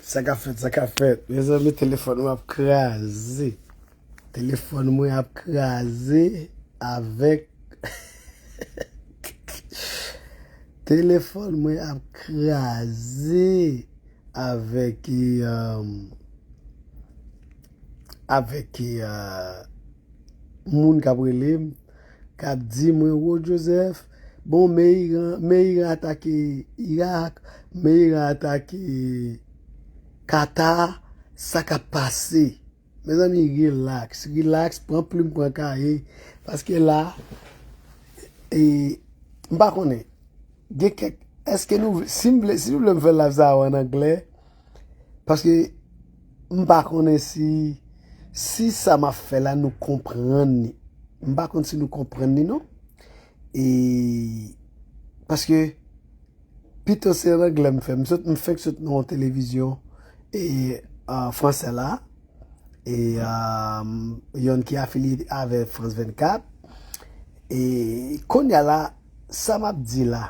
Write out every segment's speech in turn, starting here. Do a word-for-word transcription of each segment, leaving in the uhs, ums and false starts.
Sa k ap fèt, sa k ap fèt. Mezanmi, telefòn mwen ap kraze. Telefòn mwen ap kraze avèk telefòn mwen ap kraze avèk, e, um, avèk, e, uh, moun k ap rele m, k ap di mwen, Rod Joseph, bon, men Iran, men Iran atake Irak, men Iran atake Kata, sa k ap pase? Mezanmi, relax, relax, pran plim, pran kaye, paske la, e, m pa konnen, gen kèk, èske nou, si m vle, si nou vle m fè live sa yo an anglè, paske m pa konnen si, si sa m ap fè la, nou konprann li. M pa konn si nou konprann li, non. E, paske, pito se an anglè m fè. M sot, m fenk sot nan yon televizyon, e, an fransè la. E, um, yonn ki afilye avè France vingt-quatre. E, kounye a la, sa m ap di la,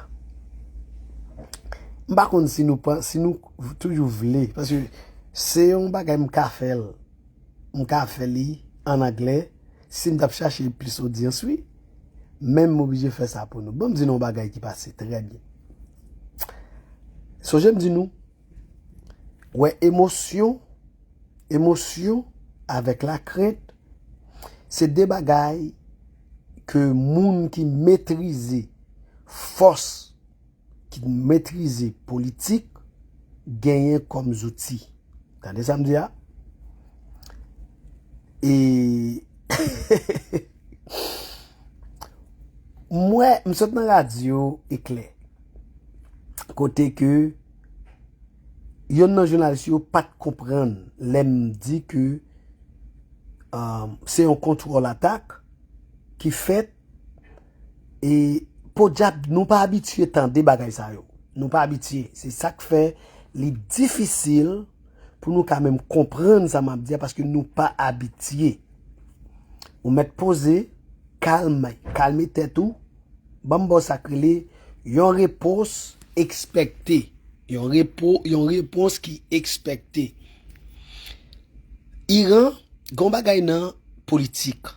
m pa konn si nou pa, si nou toujou vle, paske se yon bagay m ka fè l. M ka fè li an anglè, si m t ap chache plis odyans, wi. Men m oblije fè sa pou nou. Ban m di nou yon bagay ki pase trè byen. Sonje m di nou, wè, emosyon, emosyon avèk lakrent, se de bagay ke moun ki metrize fòs, ki metrize politik, genyen kòm zouti. Tande sa m di a? E m wè, m sot nan radyo Eklè, kote ke yonn nan jounalis yo pa t konprann lè m di ke, um, se yon kontwòl atak ki fèt, e podyab, nou pa abitye tande bagay sa yo. Nou pa abitye. Se sa k fè li difisil pou nou ka menm konprann sa m ap di a, paske nou pa abitye. Ou mèt poze, kalme, kalme tèt ou, ban m ba w sa k rele yon repons ekspekte. Yon repo-, yon repons ki ekspekte. Iran, gon bagay nan politik.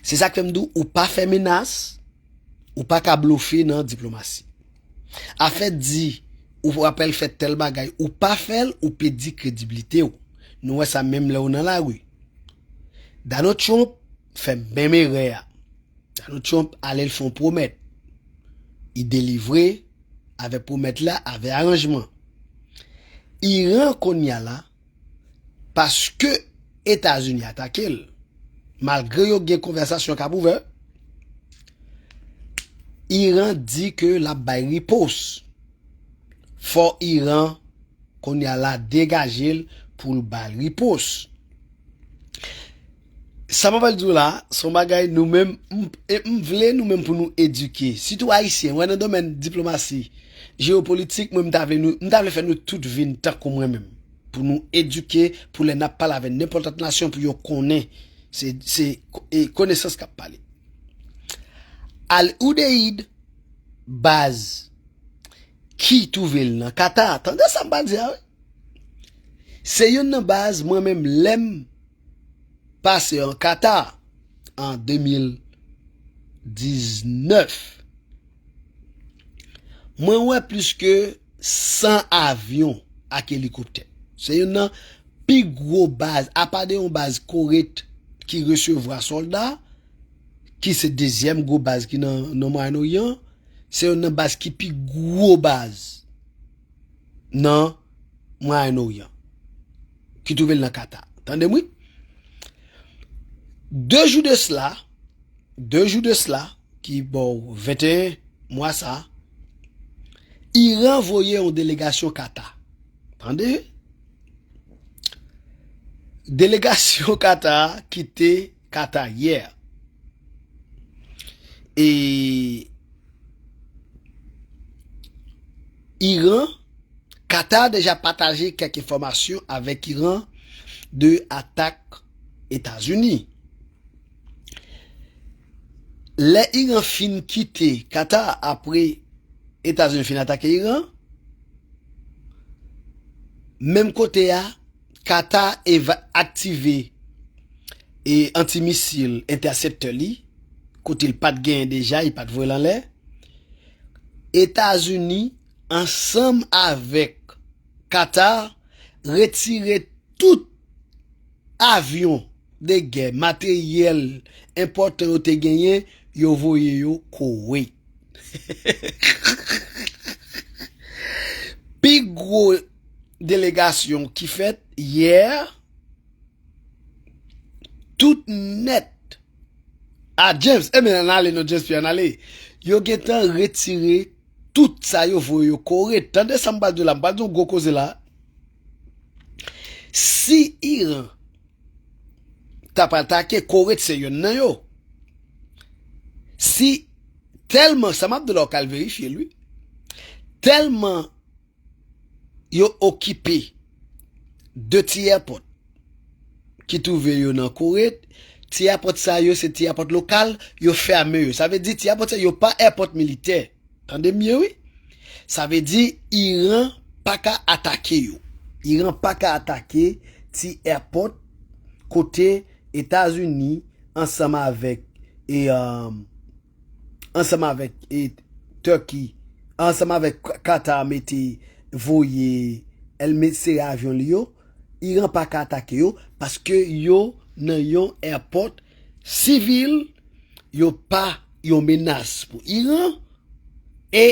Se sa k fè m di w, ou pa fè menas, ou pa ka blofe nan diplomasi. Afè di, ou rapèl fè tèl bagay, ou pa fè l, ou pèdi kredibilite w. Nou wè sa menm lè w nan lari. Donald Trump fè menm erè a. Donald Trump ale l fè yon pwomèt. Li delivre avè pwomèt la, avè aranjman. Iran kounye a la, paske Etazini atake l, malgre yo gen konvèsasyon k ap ouvè, Iran di ke l ap bay ripos. Fò Iran kounye a la degaje l pou l ba l ripos. Sa m ap di w la, se yon bagay nou menm, m, e m vle nou menm pou nou edike, sitou Ayisyen, wè nan domèn diplomasi, jewopolitik, mwen m ta vle nou, m ta vle fè nou tout vin tankou mwen menm, pou nou edike, pou lè n ap pale avè nenpòt lòt nasyon, pou yo konnen, se, se, e, konesans k ap pale. Al Udeid, baz ki twouve l nan Kata. Tande sa m pral di a, wi. Se youn nan baz mwen menm lè m pase an Kata an de mil diznèf. Mwen wè plis ke san avyon ak elikoptè. Se youn nan pi gwo baz, apa de yon baz Koret ki resevwa sòlda, ki se dezyèm gwo baz ki nan, nan Mwayen Oryan, se youn nan baz ki pi gwo baz nan Mwayen Oryan, ki twouve l nan Kata. Tande m, wi. De jou de sela, de jou de sela, ki bò venteyen mwa sa, Iran voye yon delegasyon Kata. Tande? Delegasyon Kata kite Kata yè. E Iran, Kata deja pataje kèk enfòmasyon avèk Iran de atak Etazini. Lè Iran fin kite Kata apre Etazini fin atake Iran, Menm kote a, Qatar eva- aktive e antimisil entèseptè li, kote l pa t genyen deja, li pa t voye l anlè. Etazini, ansanm avèk Qatar, retire tout avyon de gè, materyèl enpòtan yo te genyen, yo voye yo Koweit. Pi gwo delegasyon ki fèt yè, tout nèt. A James, e men ann ale non, James Pierre, ann ale. Yo gentan retire tout sa yo voye yo Koweit. Tande sa m pral di w la, m pral di yon gwo koze la. Si Iran t ap atake Koweit, se youn nan yo. Si tèlman, sa m ap di w la, w ka al verifye l, wi. Tèlman yo okipe de ti èpòt ki twouve yo nan Koweit. Ti èpòt sa yo, se ti èpòt lokal, yo fèmen yo. Sa vle di ti èpòt sa yo pa èpòt militè. Tande m byen, wi. Sa vle di Iran pa ka atake yo. Iran pa ka atake ti èpòt kote Etazini ansanm avèk e, um, ansanm avèk e, Turkey, ansanm avèk Qatar mete voye el mete avyon li yo, Iran pa ka atake yo paske yo nan yon èpòt sivil, yo pa yon menas pou Iran. E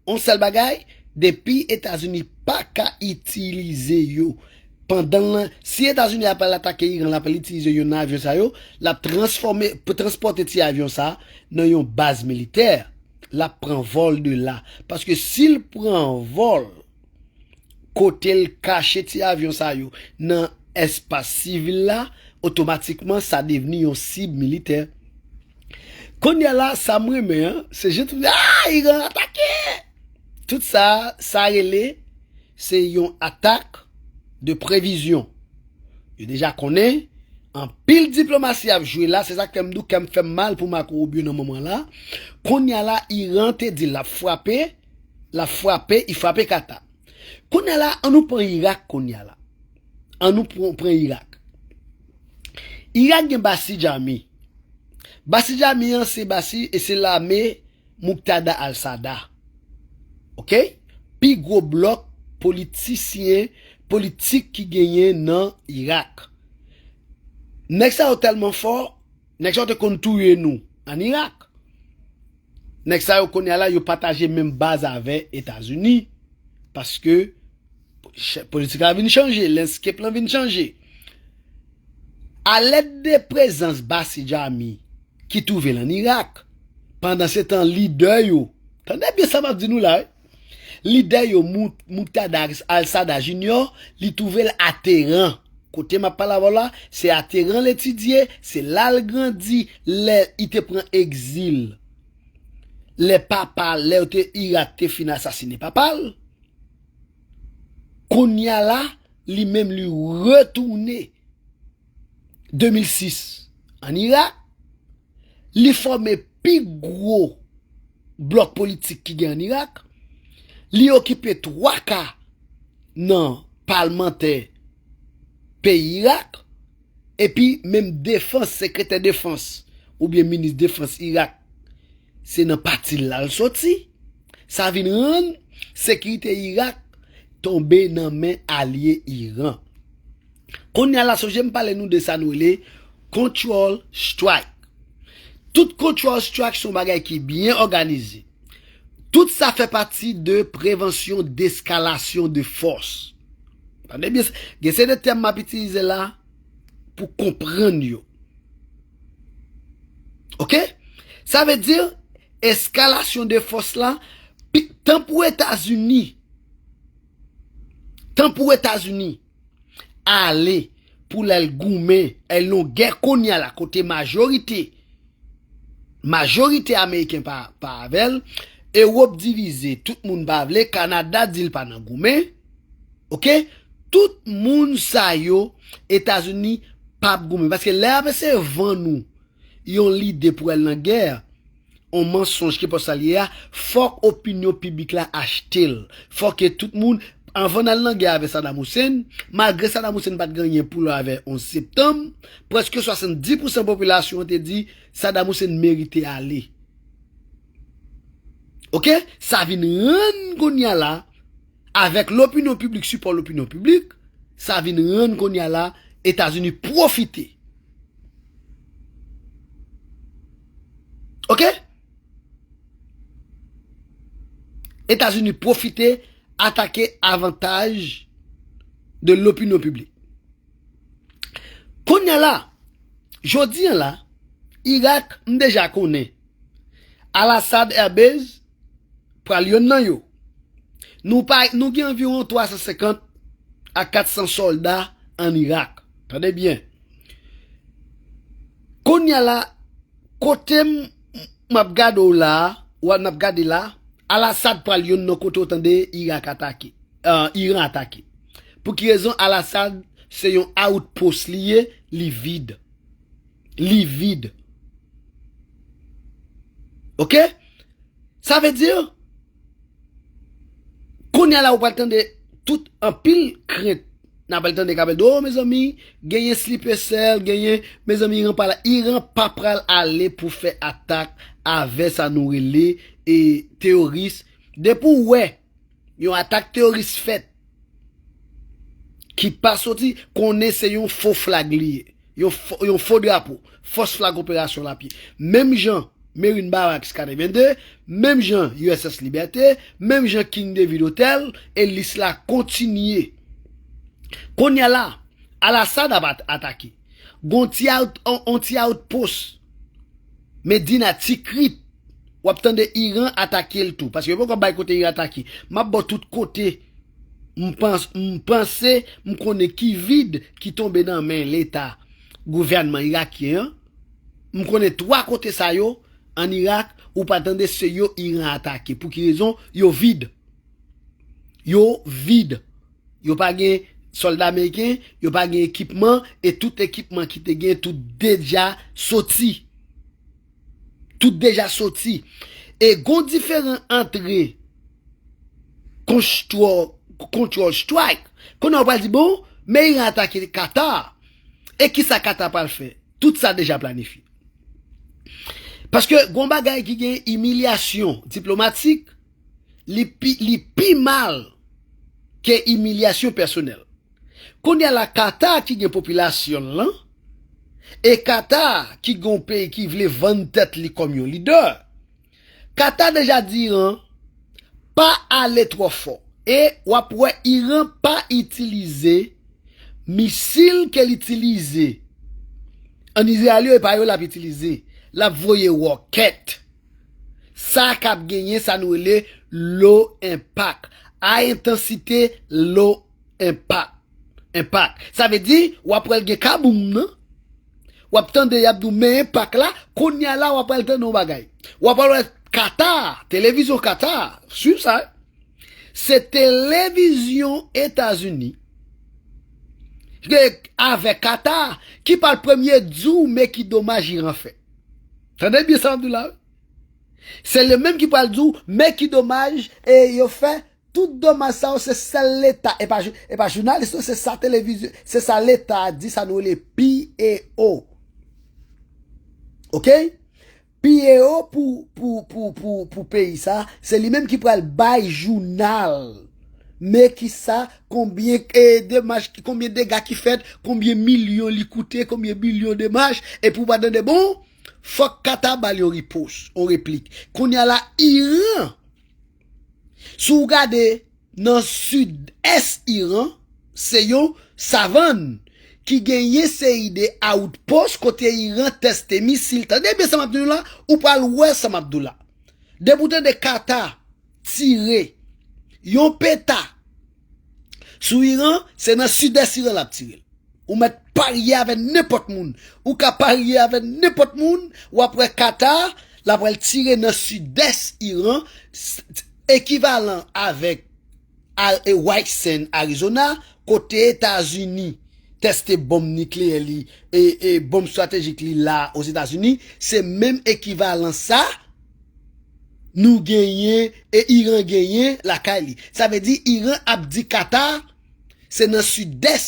yon sèl bagay, depi Etazini pa ka itilize yo pandan l, si Etazini ap al atake Iran, l ap al itilize youn nan avyon sa yo, l ap transfòme, pou transpòte ti avyon sa nan yon baz militè. L ap pran vòl de la. Paske si l pran vòl kote l kache ti avyon sa yo nan espas sivil la, otomatikman sa devni yon sib militè. Kounye a la, sa m renmen an, se jan tout, ah, Iran atake! Tout sa, sa rele, se yon atak de previzyon. Yo deja konnen, anpil diplomasi ap jwe la, se sa k fè m di w kè m fè m mal pou Marco Rubio nan moman la. Kounye a la, Iran te di l ap frape, l ap frape, li frape Qatar. Kounye a la, ann nou pran Irak kounye a la. Ann nou pran, pran Irak. Irak gen Basij Army. Basij Army an se Basij e se lame Muqtada al-Sadr. Oke? Pi gwo blòk politisyen, politik ki genyen nan Irak. Nèg sa yo tèlman fò, nèg sa yo te konn touye nou ann Irak. Nèg sa yo kounye a la, yo pataje menm baz avè Etazini. Paske ch- politik la vin chanje, landscape lan vin chanje. Alèd de prezans Basij Army ki twouve l ann Irak, pandansetan lidè yo, tande byen sa m ap di nou la, wi. Lidè yo, Mu- Muqtada al-Sadr Junior, li twouve l a Teheran. Kote m ap pale avè w la, se a Teheran l etidye, se la l grandi, lè li te pran egzil. Lè papa l, lè yo te, Irak te fin asasine papa l. Kounye a la, li menm li retounen de mil sis ann Irak. Li fòme pi gwo blòk politik ki gen ann Irak. Li okipe twa ka nan palmantè peyi Irak. Epi menm defans, sekretè defans oubyen minis defans Irak, se nan pati l la l soti. Sa vin rann sekirite Irak tonbe nan men alye Iran. Kounye a la, sonje m pale nou de sa nou rele control strike. Tout control strike se yon bagay ki byen òganize. Tout sa fè pati de prevansyon deskalasyon de fòs. Tande byen, gen se de tèm m ap itilize la pou konprann yo. Oke? Sa vle di, eskalasyon de fòs la, pi- tan pou Etazini, tan pou Etazini ale pou l al goumen, al nan gè kounye a la, kote majorite, majorite ameriken pa, pa avè l, Ewòp divize, tout moun pa vle, Kanada di l pa nan goumen, oke? Tout moun sa yo, Etazini p ap goumen. Paske lè y ap eseye vann ou yon lide pou al nan gè, yon mansonj, kenpòt sa l ye a, fòk opinyon piblik la achte l. Fòk ke tout moun, Anvan n al nan gè avè Saddam Hussein, malgre Saddam Hussein pa t gen anyen pou l wè avè onz septanm, prèske swasanndis pousan popilasyon an te di Saddam Hussein merite ale. Oke? Sa vin rann kounye a la, avèk lopinyon piblik, sipò lopinyon piblik, sa vin rann kounye a la, Etazini pwofite. Oke? Etazini pwofite atake avantaj de lopinyon piblik. Kounye a la, jodi a la, Irak, m deja konnen. Al-Assad Air Base pral yonn nan yo. Nou pa, nou gen anviwon twa san senkant a kat san sòlda an Irak. Tande byen. Kounye a la, kote m, m ap gade w la, w ap, n ap gade la, Al-Assad pral yonn nan kote w tande Irak atake, euh, Iran atake. Pou ki rezon? Al-Assad se yon outpost li ye, li vid. Li vid. Oke? Sa vle di, kounye a la ou pral tande tout anpil krent. N a pral tande k ap di, o mezanmi, genyen sleeper cell, genyen, mezanmi, Iran pa la. Iran pa pral ale pou fè atak avè sa nou rele e teyoris. Depi w wè yon atak teyoris fèt ki pa soti, konnen se yon fo flag li ye. Yon fo, yon fo drapo. Fòs flag operasyon l ap ye. Menm jan Marine Barracks katrevenn de, menm jan U S S Liberté, menm jan King David Hotel, e lis la kontinye. Kounye a la, Al-Assad ap at-, atake. Gon ti out-, on, on ti outpost. Medina, Tikrit, w ap tande Iran atake l tou. Paske yo poko bay kote Iran atake. M ap ba w tout kote. M pans-, m panse, m konnen ki vid ki tonbe nan men Leta, gouvènman irakyen an. M konnen twa kote sa yo, an Irak, ou pa tande se yo Iran atake. Pou ki rezon? Yo vid. Yo vid. Yo pa gen sòlda ameriken, yo pa gen ekipman, e tout ekipman ki te gen, tout deja soti. Tout deja soti. E gon diferan antre control, control strike. Kounye a w pral di, bon, men Iran atake Qatar. E kisa Qatar pral fè? Tout sa deja planifye. Paske gon bagay ki gen imilyasyon diplomatik, li pi, li pi mal ke imilyasyon pèsonèl. Kounye a la, Qatar ki gen popilasyon l lan, e Qatar ki gen yon peyi ki vle vann tèt li kòm yon lidè, Qatar deja di Iran pa ale twò fò. E w ap wè Iran pa itilize misil ke l itilize ann Izrayèl yo, e pa yo l ap itilize. L ap voye wòkèt. Sa k ap genyen sa nou rele low impact. High intensity, low impact. Impact. Sa vle di, w ap wè l gen kaboum nan. W ap tande y ap di w men enpak la, kounye a la w ap pral tande yon bagay. W ap pral wè Qatar, televizyon Qatar, swiv sa, wi. Se televizyon Etazini, ke, avèk Qatar, ki pral premye di w men ki domaj Iran fè. Tande byen sa m ap di w la, wi. Se li menm ki pral di w men ki domaj e yo fè. Tout domaj sa yo se sèl Leta, e pa jou-, e pa jounalis non, se sa televizyon, se sa Leta a di, sa nou rele P A O. Oke? P A O pou, pou, pou, pou, pou peyi sa, se li menm ki pral bay jounal. Men kisa, konbyen, e, domaj, konbyen dega ki fèt, konbyen milyon li koute, konbyen milyon domaj, epi w pa tande, bon, fòk Qatar ba l yon ripos, yon replik. Kounye a la, Iran, si w gade nan sidès Iran, se yon savann ki genyen seri de outpost kote Iran tèste misil. Tande byen sa m ap di nou la, ou pral wè sa m ap di w la. Depi w tande Qatar tire yon peta sou Iran, se nan sidès Iran l ap tire l. Ou mèt parye avè nenpòt moun. Ou ka parye avè nenpòt moun, w ap wè Qatar, l ap pral tire nan sidès Iran, s-, ekivalan avèk a-, e, White Sands, Arizona, kote Etazini tèste bonm nikleyè li, e, e bonm estratejik li la Ozetazini, se menm ekivalan sa nou genyen e Iran genyen lakay li. Sa vle di Iran ap di Qatar se nan sidès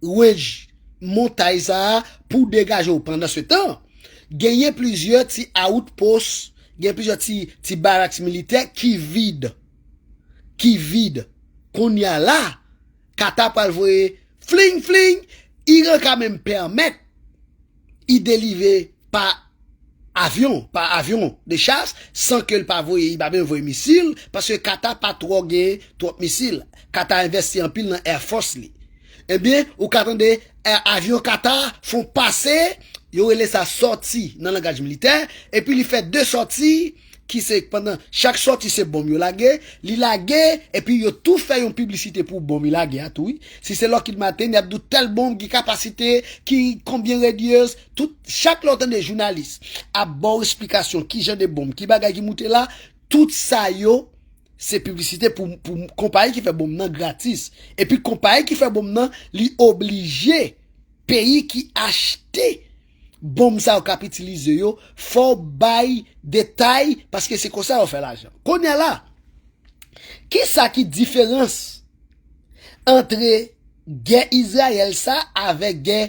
range montay sa a pou degaje w. Pandan se tan, genyen plizyè ti outpost, gen plizyè ti, ti baraks militè ki vid. Ki vid. Kounye a la, Qatar pral voye fling fling, Iran ka menm pèmèt i delivre pa avyon, pa avyon de chas, san ke l pa voye, i pa menm voye misil, paske Qatar pa twò gen twòp misil. Qatar envesti anpil nan Air Force li. Ebyen, ou ka tande, eh, avyon Qatar fon pase, yo rele sa sòti nan langaj militè, epi li fè de sòti, ki se pandan chak sòti se bonm yo lage, li lage, epi yo tou fè yon piblisite pou bonm li lage a tou, wi. Si se Lockheed Martin, y ap di w tèl bonm, ki kapasite, ki konbyen radius, tout, chak lè w tande jounalis ap ba w esplikasyon ki jan de bonm, ki bagay ki moute la, tout sa yo, se piblisite pou, pou konpayi ki fè bonm nan gratis. Epi konpayi ki fè bonm nan, li oblije peyi ki achte bonm sa yo k ap itilize yo, fò w bay detay, paske se konsa yo fè lajan. Kounye a la, kisa ki diferans antre gè Izrayèl sa avèk gè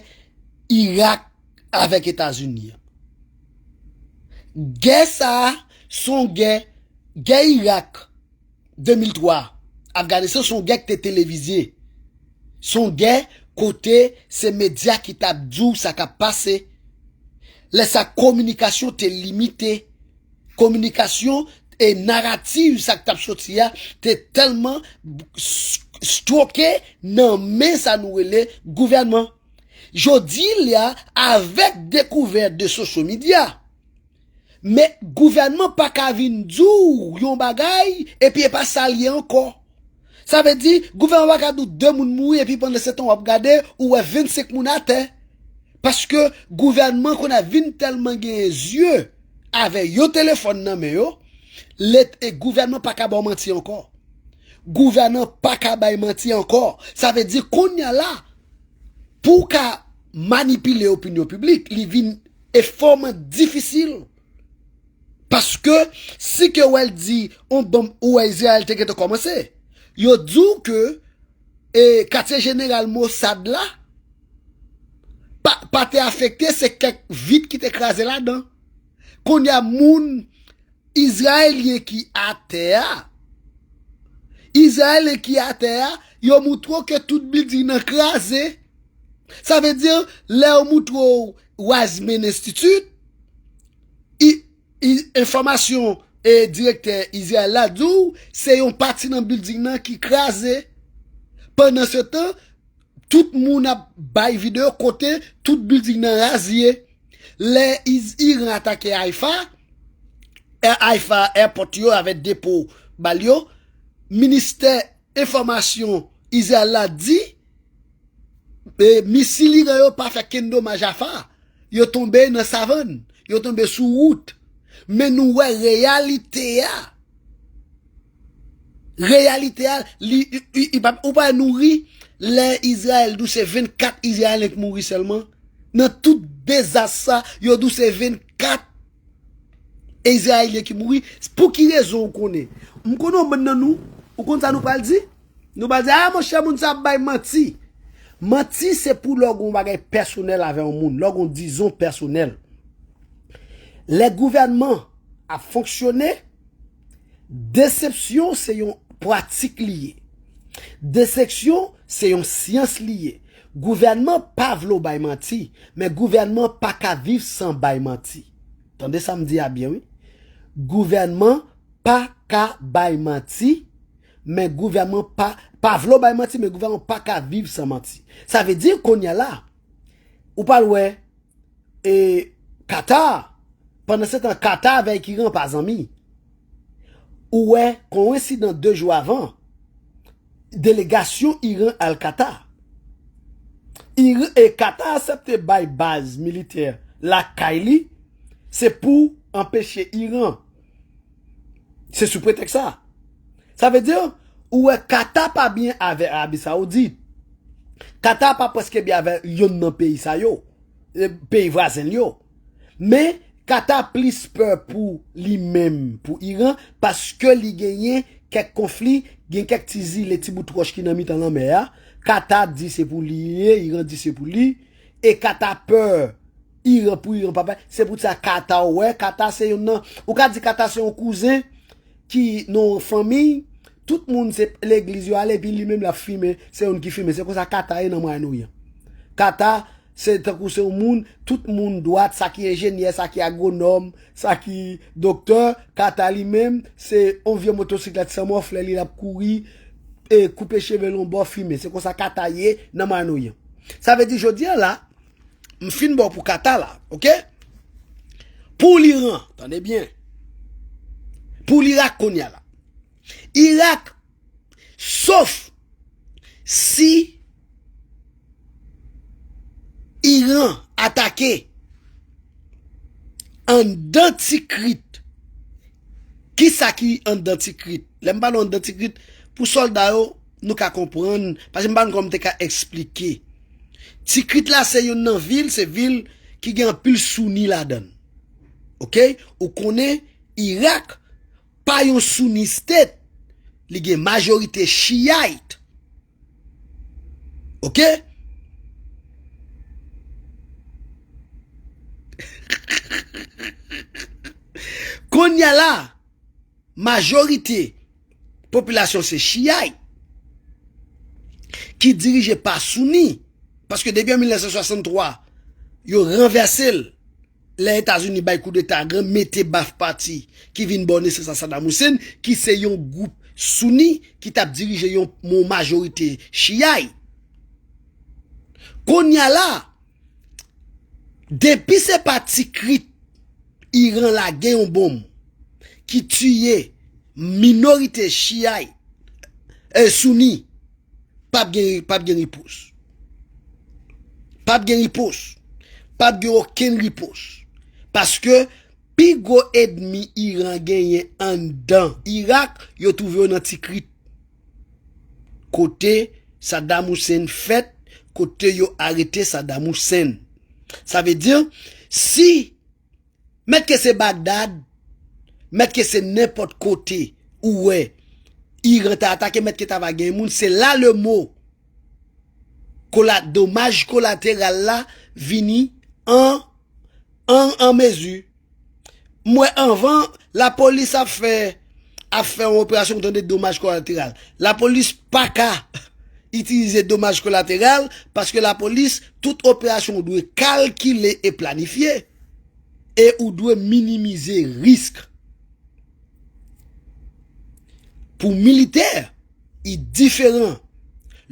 Irak avèk Etazini an? Gè sa a, se yon gè, gè Irak de mil twa, Afganistan se yon gè ki te televize. Se yon gè kote se medya ki t ap di w sa k ap pase. Lè sa kominikasyon te limite. Kominikasyon e narativ sa k t ap soti a te tèlman s-, stoke nan men sa nou rele gouvènman. Jodi a, avèk dekouvèt de social media, men gouvènman pa ka vin di w yon bagay epi e pa sa l ye ankò. Sa vle di, gouvènman pa ka di w de moun mouri epi pandan se tan w ap gade, ou wè vennsenk moun atè. Paske gouvènman kounye a vin tèlman genyen zye avè yon telefòn nan men yo, let-, e gouvènman pa ka ba w manti ankò. Gouvènman pa ka bay manti ankò. Sa vle di kounye a la, pou w ka manipile opinyon piblik, li vin efòman difisil. Paske si ke w wè l di, on bonm ou wè Izrayèl te gentan kòmanse, yo di w ke, e, katye jeneral Mossad la pa, pa te afekte, se kèk vit ki te kraze ladan. Kounye a, moun Izrayelyen ki atè a, Izrayelyen ki atè a, yo moutre w ke tout bilding nan kraze. Sa vle di, lè yo moutre w Weizmann Institute, i, i, enfòmasyon e direktè Izrayèl la di w, se yon pati nan bilding nan ki kraze. Pandan se tan, tout moun ap bay videyo kote tout bilding nan razye. Lè Iz-, Iran atake Haifa, e, Haifa airport yo avèk depo bal yo, ministè enfòmasyon Izrayèl la di, e, misil Iran yo pa fè kenn domaj Haifa. Yo tonbe nan savann, yo tonbe sou wout. Men nou wè reyalite a. Reyalite a, li, li, li, li pa, ou pa wè nou ri lè Izrayèl di w se vennkat Izrayelyen ki mouri sèlman. Nan tout dezas sa, yo di w se vennkat Izrayelyen ki mouri. Pou ki rezon ou konnen? M konnen yon bann nan nou, ou konn sa nou pral di? Nou pral di, a, monchè, moun sa ap bay manti. Manti se pou lè w gen yon bagay pèsonèl avè yon moun, lè w gen yon dizon pèsonèl. Lè gouvènman ap fonksyone, desepsyon se yon pratik li ye. Desepsyon se yon syans li ye. Gouvènman pa vle w bay manti, men gouvènman pa ka viv san bay manti. Tande sa m di a byen, wi. Gouvènman pa ka bay manti, men gouvènman pa, pa vle w bay manti, men gouvènman pa ka viv san manti. Sa vle di, kounye a la, ou pral wè, e, Qatar, pandan se tan, Qatar avèk Iran pa zanmi. Ou wè, kowensidan de jou avan, delegasyon Iran al Qatar. Iran, e Qatar aksepte bay baz militè lakay li, se pou anpeche Iran. Se sou pretèks sa. Sa vle di, ou wè Qatar pa byen avè Arabi Saoudit. Qatar pa prèske byen avè yonn nan peyi sa yo, e, peyi vwazen l yo. Men, Kata plis pè pou li menm, pou Iran, paske li genyen kèk konfli, gen kèk ti zile, ti bout wòch ki nan mitan lanmè a. Kata di se pou li ye, Iran di se pou li. E Kata pè Iran pou Iran pa bay. Se pou sa Kata, w wè, Kata se youn nan, ou ka di Kata se yon kouzen ki nan yon fanmi, tout moun se legliz yo ale, epi li menm l ap fimen, se youn ki fimen. Se konsa Kata ye nan Mwayen Oryan. Kata, se tankou se yon moun, tout moun dwat, sa ki enjenyè, sa ki agwonòm, sa ki doktè, Kata li menm, se yon vye motosiklèt san mòflè, li l ap kouri, e koupe cheve l yon bò, fimen. Se konsa Kata ye nan Mwayen Oryan. Sa vle di, jodi a la, m fin ba w pou Kata la, oke? Pou Liran, tande byen. Pou Lirak kounye a la. Irak, sof si Iran atake anndan Tikrit. Kisa ki anndan Tikrit? Lè m pale anndan Tikrit, pou sòlda yo, nou ka konprann, paske m pa konn kòman m te ka eksplike. Tikrit la se youn nan vil, se vil ki gen anpil souni ladan l. Oke? Ou konnen Irak pa yon souni state, li gen majorite chiyayt. Oke? Kounye a la, majorite popilasyon se chiyayt ki dirije pa souni, paske depi an mil nèf san swasanntwa, yo ranvèse l, lè Etazini bay koudeta, gran mete Baath Party ki vin ba w nesans a Saddam Hussein, ki se yon gwoup souni ki t ap dirije yon, yon majorite chiyayt. Kounye a la, depi se pa Tikrit Iran lage yon bonm ki tiye minorite chiyayt, e souni, p ap gen, p ap gen ripons. P ap gen ripons. P ap gen okenn ripons. Paske pi gwo ènmi Iran genyen anndan Irak, yo twouve yo nan Tikrit. Kote Saddam Hussein fèt, kote yo arete Saddam Hussein. Sa vle di, si mèt ke se Bagdad, mèt ke se nenpòt kote ou wè Iran ta atake, mèt ke ta va gen moun, se la le mo kola-, domaj kolateral la vini an, an, an mezi. M wè anvan, lapolis ap fè, ap fè yon operasyon, ou tande domaj kolateral. Lapolis pa ka itilize domaj kolateral, paske lapolis, tout operasyon ou dwe kalkile e planifye. E ou dwe minimize risk. Pou militè, i diferan.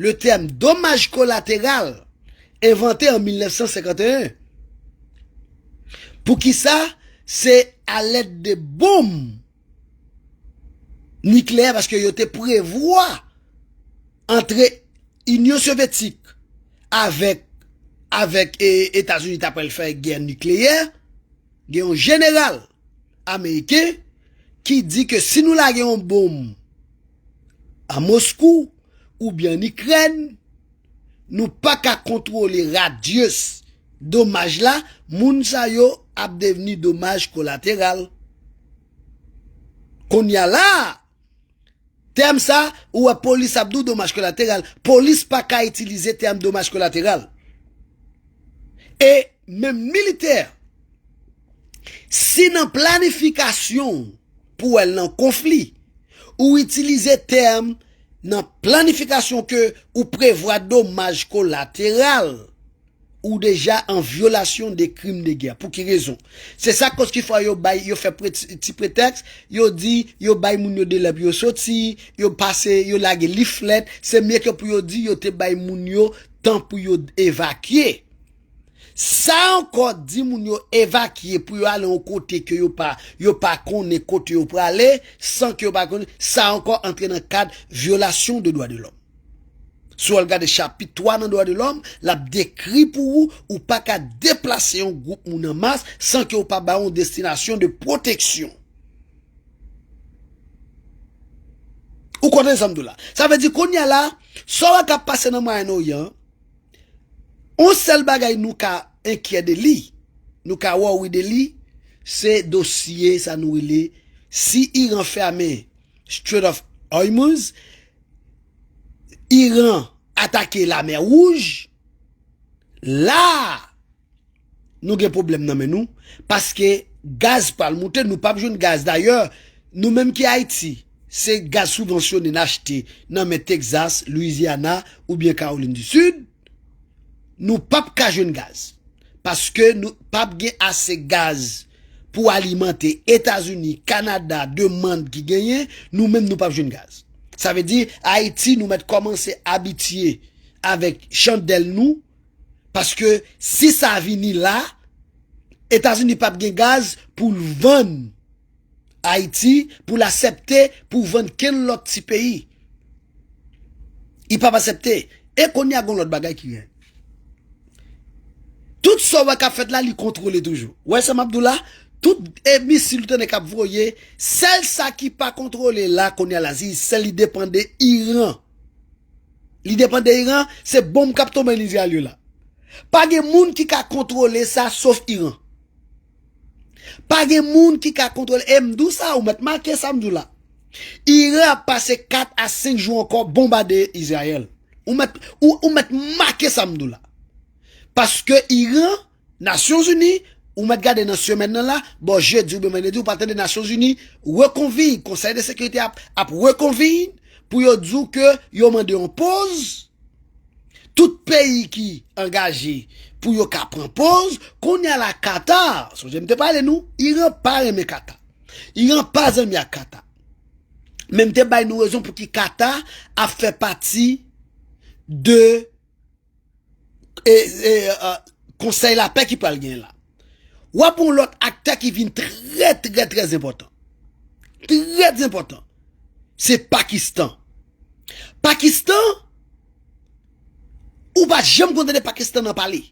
Le tèm domaj kolateral envante an mil nèf san senkanteyen. Poukisa? Se alèd de bonm nikleyè, paske yo te prevwa antre Inyon Sovyetik avèk, avèk, e, Etazini ta pral fè gè nikleyè. Gen yon jeneral ameriken ki di ke si nou lage yon bonm a Moskou oubyen an Ikrèn, nou pa ka kontwole radyes domaj la, moun sa yo ap devni domaj kolateral. Kounye a la, tèm sa, ou wè polis ap di w domaj kolateral, polis pa ka itilize tèm domaj kolateral. E menm militè, si nan planifikasyon w pou w al nan konfli, ou itilize tèm nan planifikasyon ke ou prevwa domaj kolateral, ou deja an vyolasyon de krim de gè. Pou ki rezon? Se sa koz ki fè yo bay, yo fè pre-, ti pretèks, yo di, yo bay moun yo delè pou yo soti, yo pase, yo lage liflèt, se mye ke pou yo di yo te bay moun yo tan pou yo evakye. Sa ankò, di moun yo evakye pou yo ale yon kote ke yo pa, yo pa konnen kote yo prale, san ke yo pa konnen, sa ankò antre nan kad vyolasyon de dwa de lòm. Si w al gade chapit twa nan dwa de lòm, l ap dekri pou ou, ou pa ka deplase yon gwoup moun an mas san ke w pa ba yon destinasyon de pwoteksyon. Ou konprann sa m di w la? Sa vle di kounye a la, sa w wè k ap pase nan Mwayen Oryan, yon sèl bagay nou ka enkyè de li, nou ka worry de li, se dosye sa nou rele, si Iran fèmen Strait of Hormuz, Iran atake Lamè Wouj, la nou gen pwoblèm nan men nou, paske gaz pral moute, nou p ap jwenn gaz. Dayè, nou menm ki Ayiti, se gaz soubvansyone n achte nan men Texas, Louisiana oubyen Kawolin di Sid, nou p ap ka jwenn gaz. Paske nou p ap gen ase gaz pou alimante Etazini, Kanada, demann ki genyen, nou menm nou p ap jwenn gaz. Sa vle di, Ayiti, nou mèt kòmanse abitye avèk chandèl nou, paske si sa vini la, Etazini p ap gen gaz pou l vann Ayiti, pou l aksepte pou vann kenn lòt ti peyi. Li p ap aksepte. E kounye a gon lòt bagay ki gen. Tout sa w wè k ap fèt la, li kontwole toujou. Ou wè sa m ap di w la? Tout e misil ou tande k ap voye, sèl sa ki pa kontwole la kounye a la, se sèl li depann de Iran. Li depann de Iran, se bonm k ap tonbe nan Izrayèl yo la. Pa gen moun ki ka kontwole sa sof Iran. Pa gen moun ki ka kontwole. E m di w sa, ou mèt make sa m di w la. Iran ap pase kat a senk jou ankò bonbade Izrayèl. Ou mèt, ou, ou mèt make sa m di w la. Paske Iran, Nasyonzini, ou mèt gade nan semèn nan la, bò jedi oubyen vandredi, ou pral tande Nasyonzini rekonvin, Konsèy de Sekirite ap, ap rekonvin pou yo di w ke yo mande yon poz. Tout peyi ki angaje pou yo ka pran poz, kounye a la Katar, sonje m te pale nou, Iran pa renmen Katar. Iran pa zanmi ak Katar. Men m te bay nou rezon pou ki Katar ap fè pati de e, e, e, Konsèy Lapè ki pral genyen la. W ap yon lòt aktè ki vin trè, trè, trè enpòtan. Trè enpòtan. Se Pakistan. Pakistan, ou pa janm konn tande Pakistan nan pale.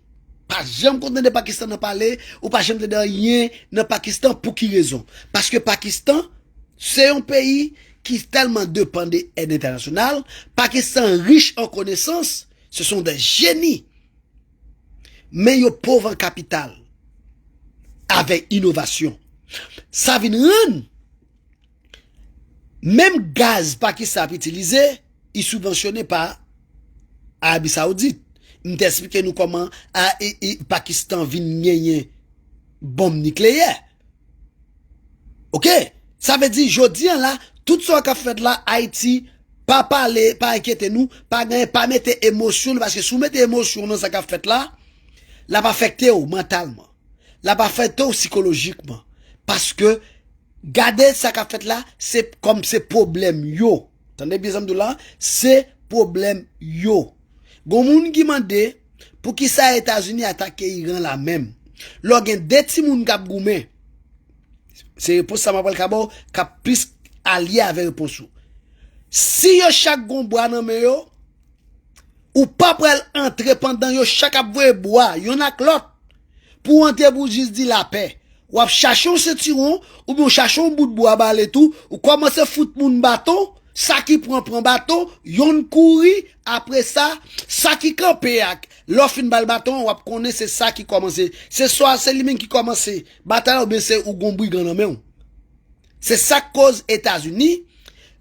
Pa janm konn tande Pakistan nan pale, ou pa janm tande anyen nan Pakistan. Pou ki rezon? Paske Pakistan, se yon peyi ki tèlman depann de èd entènasyonal. Pakistan rich an konesans, ce sont des génies. Men yo pòv an kapital, avèk inovasyon. Sa vin rann menm gaz Pakistan ap itilize, li soubvansyone pa Arabi Saoudit. M te eksplike nou kòman a, e, e, Pakistan vin genyen bonm nikleyè. Oke? Sa vle di, jodi a la, tout sa k ap fèt la, Ayiti, pa pale, pa enkyete nou, pa gen, pa mete emosyon nou, paske si w mete emosyon w nan sa k ap fèt la, l ap afekte w mantalman. L ap afekte w sikolojikman. Paske, gade sa k ap fèt la, se kòm se pwoblèm yo. Tande byen sa m di w la, se pwoblèm yo. Gon moun ki mande poukisa Etazini atake Iran la menm. Lè w gen de timoun k ap goumen, se repons sa m ap pral ka ba w k ap plis alye avè repons ou. Si yo chak gon bwa nan men yo, ou pa pral antre pandan yo chak ap voye bwa yonn ak lòt. Pou w antre pou w jis di lapè, w ap chache yon sentiwon oubyen w chache yon bout bwa bale tou, ou kòmanse fout moun baton, sa ki pran pran baton, yonn kouri, apre sa, sa ki kanpe a, lè w fin ba l baton an, w ap konnen se sa ki kòmanse. Se swa se li menm ki kòmanse batay la oubyen se ou gon brigan nan men w. Se sa k koz Etazini,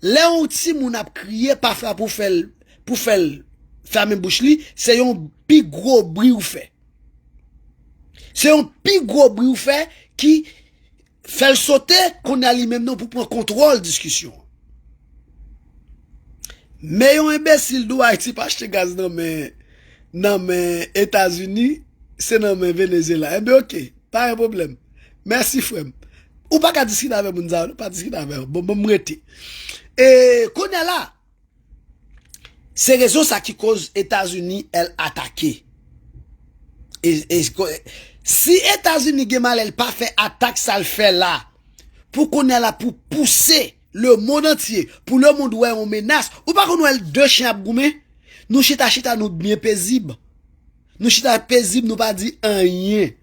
lè yon timoun ap kriye, pafwa pou fè l, pou fè l fèmen bouch li, se yon pi gwo bri ou fè. Se yon pi gwo bri ou fè ki fè l sote, kounye a li menm nan pou pran kontwòl diskisyon an. Men yon enbesil di w Ayiti pa achte gaz nan men, nan men Etazini, se nan men Venezyela. Enben, oke, pa gen pwoblèm. Mèsi, frè m. Ou pa ka diskite avè moun sa yo, non, pa diskite avè yo. Bon, bon, m rete. E, kounye a la, se rezon sa ki koz Etazini, èl atake. E, e, ko-, si Etazini gen malè, l pa fè atak sa l fè la, pou kounye a la, pou pouse lemonn antye, pou lemonn wè yon menas. Ou pa konn wè de chen ap goumen? Nou chita, chita, nou byen pezib. Nou chita pezib, nou pa di anyen.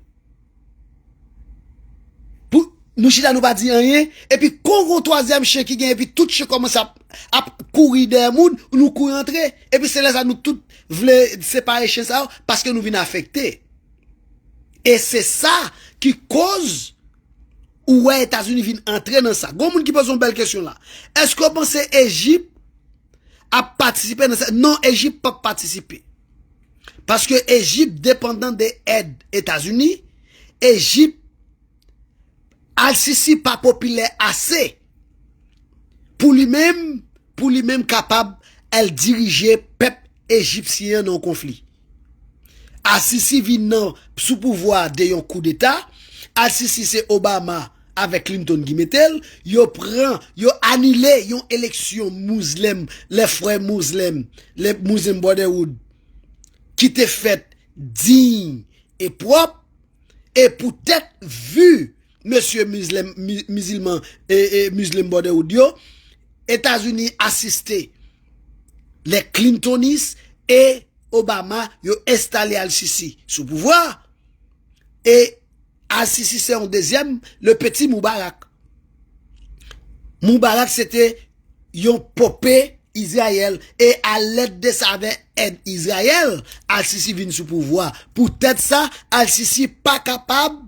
Pou, nou chita, nou pa di anyen, epi kon gon twazyèm chen ki gen, epi tout chen kòmanse ap, ap kouri dèyè moun, nou kouri antre. Epi se lè sa nou tout vle separe chen sa yo, paske nou vin afekte. E se sa ki koz ou wè Etazini vin antre nan sa. Gon moun ki poze yon bèl kesyon la. Èske w panse Ejip ap patisipe nan sa? Non, Ejip p ap patisipe. Paske Ejip depandan de èd Etazini. Ejip, Al-Sisi pa popilè ase pou li menm, pou li menm kapab al dirije pèp ejipsyen an nan yon konfli. Al-Sisi vin nan sou pouvwa de yon koudeta. Al-Sisi se Obama avèk Clinton ki mete l. Yo pran, yo anile yon eleksyon Muslim, lè frè Muslim, lè Muslim Brotherhood ki te fèt diy e pwòp. E poutèt vi mesye mizlèm, mi- mizilman e, e Muslim Brotherhood yo, Etazini asiste lè Clintonis e Obama yo enstale Al-Sisi sou pouvwa. E Al-Sisi se yon dezyèm, le petit Moubarak. Moubarak se te yon pope Izrayèl e alèd de sa avè èd Izrayèl, Al-Sisi vin sou pouvwa. Poutèt sa, Al-Sisi pa kapab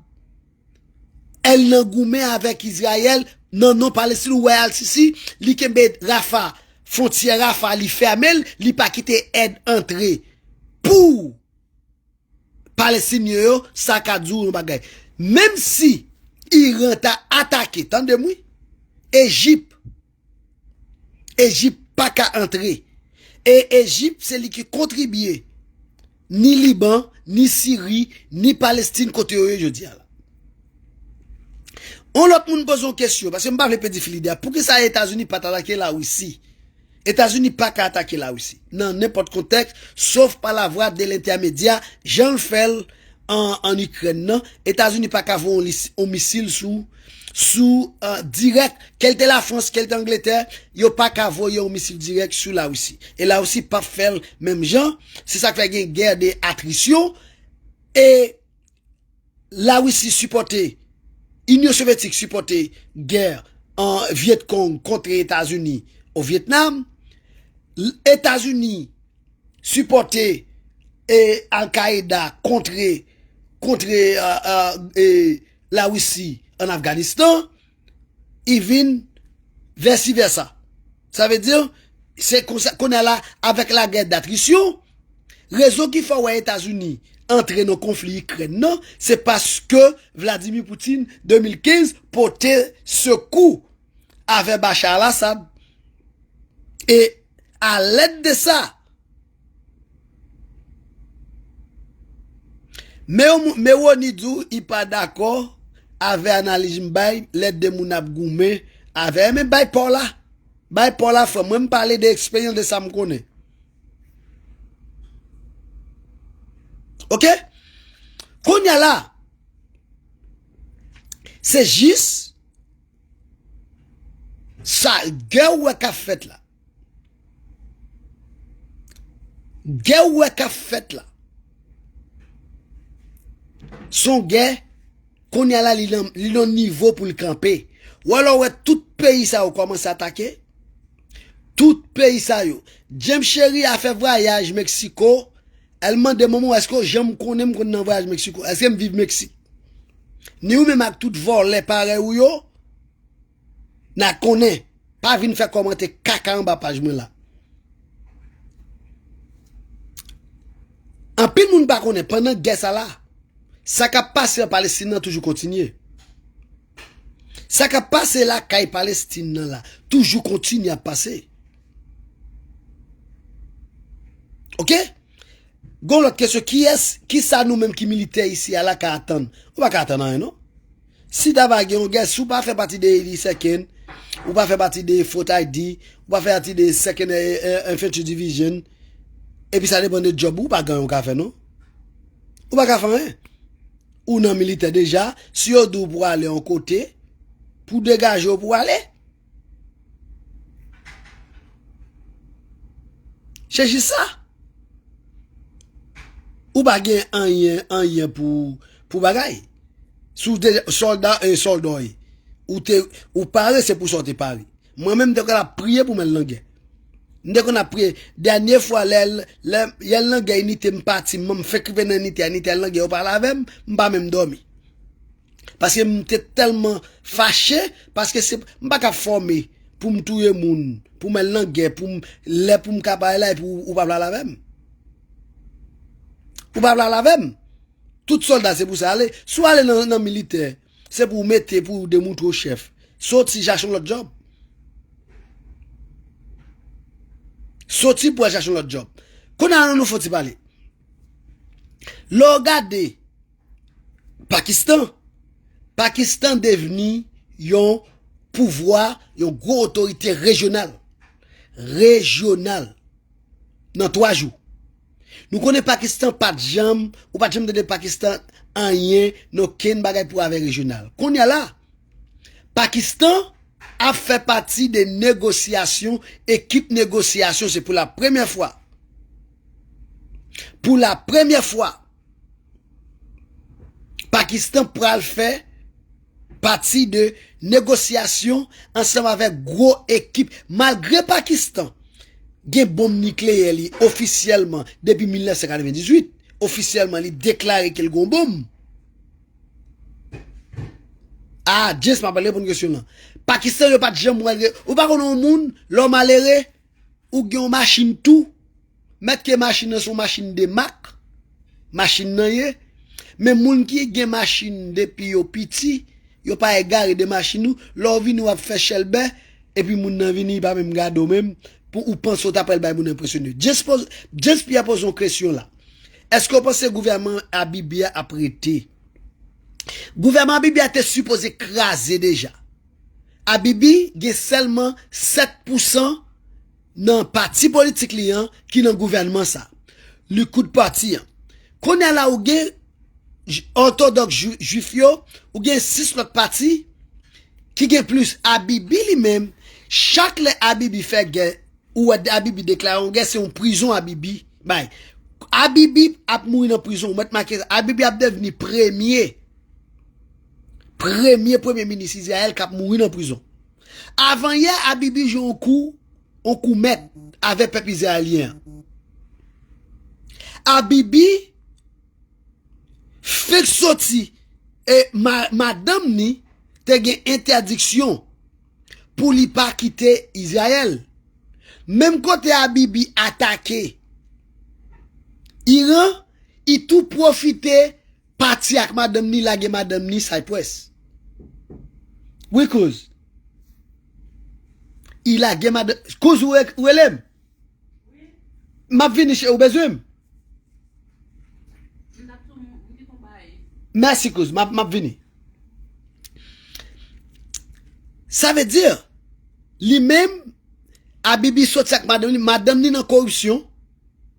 al nan goumen avèk Izrayèl nan non Palestin. Ou wè Al-Sisi, li kenbe Rafa, fwontyè Rafa, li fèmen l, li pa kite èd antre pou Palestinyen yo, sa ka di w yon bagay. Menm si Iran ta atake, tande m wi, Ejip, Ejip pa ka antre. E Ejip, se li ki kontribye ni Liban, ni Siri, ni Palestin kote yo ye jodi a la. Yon lòt moun poze yon kesyon, paske m pa vle pèdi fil ide a. Poukisa Etazini pa t atake Larisi? Etazini pa ka atake Larisi nan nenpòt kontèks, sof pa lavwa de lentèmedya, jan l fè l an, an Ikrèn nan. Etazini pa ka voye yon lis- yon misil sou, sou, euh, dirèk, kèlte Lafrans, kèlte Angletè, yo pa ka voye yon misil dirèk sou Larisi. E Larisi p ap fè l menm jan. Se sa k fè gen gè de atrisyon. E Larisi sipòte, Inyon Sovyetik sipòte gè an Vyetkong kont Etazini o Vyetnam. L- Etazini sipòte e Al-Qaeda kontre, kontre, euh, euh, e Larisi an Afganistan. Even vèsi vèsa. Sa vle di, se konsa, kounye a la, avèk lagè datrisyon, rezon ki fè w wè Etazini antre nan konfli Ikrèn nan, se paske Vladimir Putin, de mil kenz, pote sekou avè Bashar al-Assad. E alèd de sa, Mewoni di w li pa dakò avè analiz m bay lè de moun ap goumen avè. Men bay pa w la. Bay pa w la, frè m. Mwen, m pale de eksperyans, de sa m konnen. Oke? Kounye a la, se jis sa, gè w wè k ap fèt la. Gè w wè k ap fèt la. Se yon gè, kounye a la, li nan, li nan nivo pou l kanpe. Ou alò wè tout peyi sa yo kòmanse atake. Tout peyi sa yo. James Cheri a fè vwayaj Meksiko. Al mande manman w, èske w janm konnen m konn nan vwayaj Meksiko? Èske m viv Meksik? Ni ou menm ak tout vòlè parèy ou yo, n a konnen. Pa vin fè kòmantè kaka anba paj mwen la. Anpil moun pa konnen, pandan gè sa la, sa k ap pase an Palestin nan toujou kontinye. Sa k ap pase lakay Palestin nan la, toujou kontinye ap pase. Oke? Gon lòt kesyon, kiyès, kisa nou menm ki militè isi a la ka atann? Ou pa ka atann anyen, non. Si ta va gen yon gè, si w pa fè pati de eighty-second, ou pa fè pati de Fort I D, ou pa fè pati de Second, eh, eh, Infantry Division, epi sa depann de djòb ou, ou pa gen anyen ou ka fè, non. Ou pa ka fè anyen. Ou nan militè deja, si yo di w pou ale yon kote, pou degaje w pou w ale. Se jis sa. Ou pa gen anyen, anyen pou, pou bagay. Si w te sòlda, e sòlda w ye. Ou te, ou pare, se pou sa w te pare. Mwen menm, m te konn ap priye pou m al nan gè. M te konn ap priye. Dènye fwa, lè, lè, lè l nan gè Inite, m pati, m fenk rive nan Inite, Inite al nan gè, yo pale avè m, m pa menm dòmi. Paske m te tèlman fache, paske se, m pa ka fòme pou m touye moun, pou m al nan gè, pou m, lè pou m ka pale la, epi ou, ou pa pale avè m. Ou pa pale avè m. Tout sòlda se pou sa ale. Si w ale nan, nan militè, se pou w mete, pou w demoutre w chèf. Soti chache yon lòt djòb. Soti pou w al chache yon lòt djòb. Kounye a nou fò ti pale. Lè w gade Pakistan, Pakistan devni yon pouvwa, yon gwo otorite rejyonal. Rejyonal. Nan twa jou. Nou konnen Pakistan pa t janm, ou pa t janm tande Pakistan anyen, nan okenn bagay pou afè rejyonal. Kounye a la, Pakistan ap fè pati de negosyasyon, ekip negosyasyon, se pou la premyè fwa. Pou la premyè fwa, Pakistan pral fè pati de negosyasyon ansanm avèk gwo ekip. Malgre Pakistan gen bonm nikleyè li ofisyèlman depi mil nèf san katrevendizuit, ofisyèlman li deklare ke l gen yon bonm. Ah, James, m ap reponn kesyon nan. Pakistan, yo pa t janm wè l. Ou pa konnen yon moun, lè w malere, ou gen yon machin tou. Mèt ke machin nan se yon machin de mak, machin nan ye. Men moun ki gen machin depi yo piti, yo pa egare de machin ou. Lè w vini, w ap fè chèlbè, epi moun nan vini, li pa menm gade w menm, pou ou panse w ta pral bay moun enpresyone. James poz-, James Pierre poze yon kesyon la. Èske w panse gouvènman Abibi a ap rete? Gouvènman Abibi a te sipoze kraze deja. Abibi gen sèlman sèt pousan nan pati politik li an ki nan gouvènman sa. Likud Party an. Kounye a la ou gen j-, òtodòks jwi-, jwif yo, ou gen sis lòt pati ki gen plis. Abibi li menm, chak lè Abibi fè gè, ou wè Abibi deklare yon gè, se yon prizon Abibi bay. Abibi ap mouri nan prizon, ou mèt make sa. Abibi ap devni premye, premye premye minis Izrayèl k ap mouri nan prizon. Avanyè, Abibi jwe yon kou, yon kou mèt avè pèp izrayelyen an. Abibi fenk soti e ma-, madanm ni te gen entèdiksyon pou li pa kite Izrayèl. Menm kote Abibi atake Iran, li tou pwofite pati ak madanm ni, lage madanm ni Cyprus. Wi, kouz. Li lage madanm, kouz ou re-, ou rele m? M ap vini, cheri, ou bezwen m? Mèsi, kouz, m ap, m ap vini. Sa vle di, li menm, Abibi soti ak madanm ni, madanm ni nan koripsyon,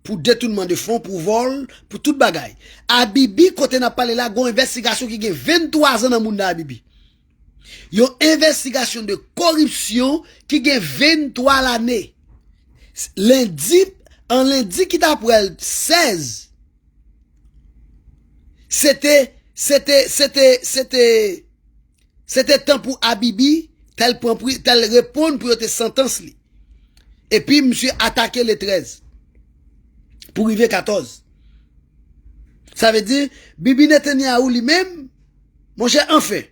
pou detounman de fon, pou vòl, pou tout bagay. Abibi, kote n ap pale la, gon envestigasyon ki gen venntwa zan nan mounda Abibi. Yon envestigasyon de koripsyon ki gen venntwa lane. Lendi, an lendi ki t ap pral sèz, se te, se te, se te, se te, se te tan pou Abibi, t al pran pri-, t al reponn pou yo te santans li. Epi misye atake le trèz pou rive katòz. Sa vle di, Bibi Netanyahu li menm, monchè, anfen.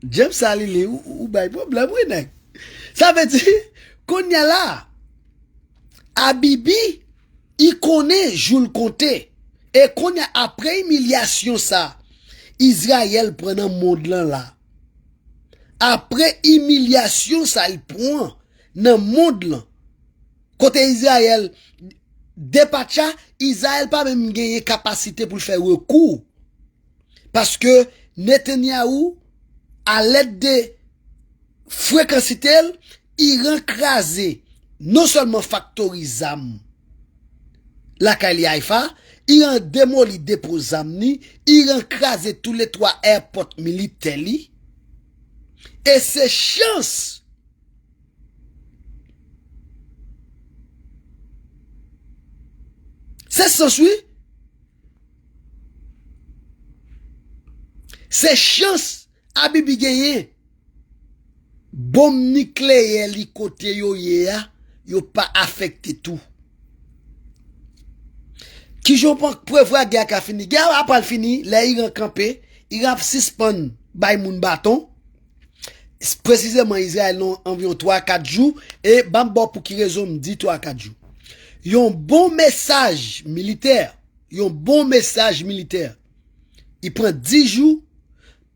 James sa li li, ou, ou bay pwoblèm, wi, nèg. Sa vle di, kounye a la, Abibi, li konnen jou l konte. E kounye a, apre imilyasyon sa, Izrayèl pran nan mond lan la. Apre imilyasyon sa, li pran nan mond lan, kote Izrayèl depatcha, Izrayèl pa menm genyen kapasite pou l fè rekou. Paske Netanyahu, alèd de frekansite l, Iran kraze non sèlman faktori zam lakay li Haifa, Iran demoli depo zam ni, Iran kraze tou le twa èpòt militè li. E se chans. Se chans, wi. Se chans Abibi genyen. Bonm nikleyè li kote yo ye a, yo pa afekte tou. Kijan w pran prevwa gè a ka fini? Gè a pral fini lè Iran kanpe, Iran ap sispann bay moun baton. Presizeman, Izrayèl nan anviwon twa kat jou, e ban m ba w pou ki rezon m di twa kat jou. Yon bon mesaj militè, yon bon mesaj militè, li pran dis jou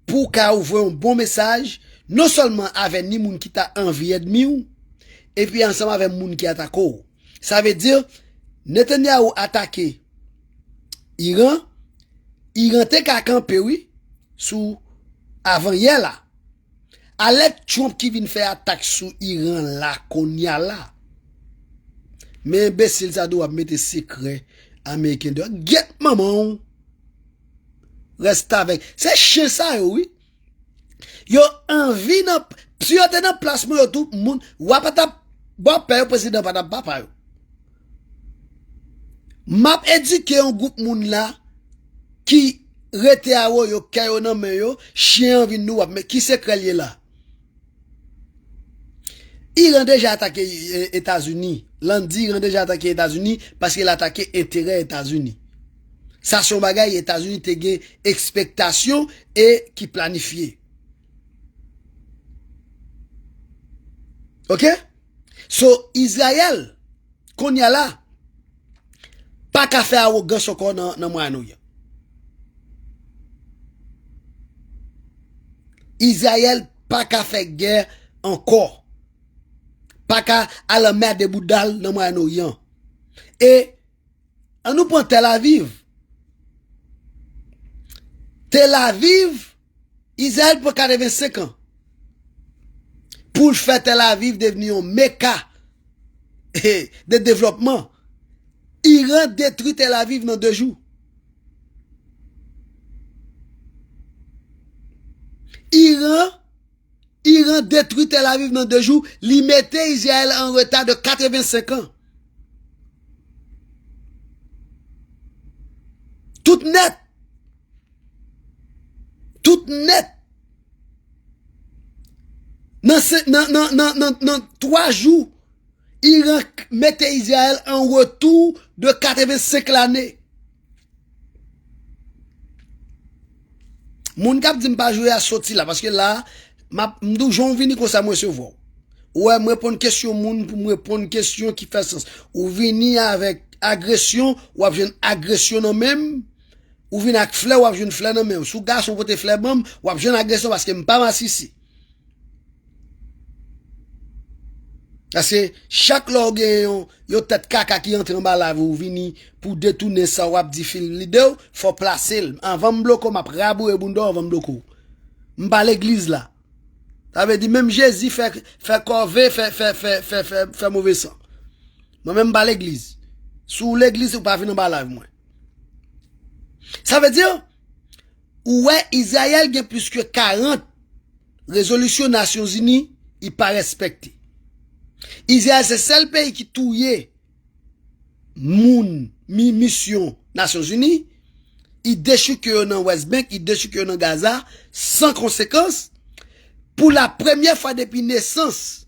pou w ka voye yon bon mesaj, non sèlman avè ni moun ki ta anvi ènmi w, epi ansanm avè moun ki atake w. Sa vle di, Netanyahu atake Iran, Iran te ka kanpe, wi, sou avanyè la. Alè Trump ki vin fè atak sou Iran la, kounye a la. Men enbesil sa di w ap mete sekrè ameriken deyò. Gyèt manman w. Restavèk. Se chen sa yo, wi. Yo anvi nan, si yo te nan plas mwen, yo tout moun, wa pa t ap bòpè yo, prezidan pa t ap papa yo. M ap edike yon gwoup moun la ki rete awoyo, kè yo nan men yo, chen an vin nou w ap, men ki sekrè l ye la? Iran deja atake, e, Etazini. Landy, Iran deja atake Etazini paske l atake enterè Etazini. Sa se yon bagay Etazini te gen ekspektasyon e ki planifye. Oke? So, Izrayèl, kounye a la, pa ka fè awogans ankò nan, nan Mwayen Oryan. Izrayèl pa ka fè gè ankò. Pa ka al anmède bouda l nan Mwayen Oryan. E, ann nou pran Tel Aviv. Tel Aviv, Izrayèl pran katrevensenk an pou l fè Tel Aviv devni yon meka de devlòpman. Iran detwi Tel Aviv nan de jou. Iran, Iran detwi Tel Aviv nan de jou. Li mete Izrayèl an reta de katrevensenk an. Tout nèt. Tout nèt. Nan se, nan, nan, nan, nan, nan twa jou, Iran k-, mete Izrayèl an retou de katrevensenk lane. Moun k ap di m pa jwe a soti la, paske la, m ap, m di w jan w vini konsa m resevwa w. Ou wè, m reponn kesyon moun pou m reponn kesyon ki fè sans. Ou vini avèk agresyon, w ap jwenn agresyon nan men m. Ou vin ak flè, w ap jwenn flè nan men w. Si w gason pote flè ban m, w ap jwenn agresyon paske m pa masisi. Paske chak lè w gen yon, yon tèt kaka ki antre anba live ou, ou vini pou detounen sa w ap di fil lide w, fò w plase l. Anvan m bloke w, m ap raboure bounda w anvan m bloke w. M pa legliz la. Sa vle di menm Jezi fè, fè kòve, fè, fè, fè, fè, fè, fè move san. Mwen menm m pa legliz. Si w legliz, ou pa vin anba live mwen. Sa vle di, ou wè Izrayèl gen plis ke karant rezolisyon Nasyonzini, li pa respekte. Izrayèl se sèl peyi ki touye moun, mi-, misyon Nasyonzini, li dechouke yo nan West Bank, li dechouke yo nan Gaza, san konsekans, pou la premyè fwa depi nesans.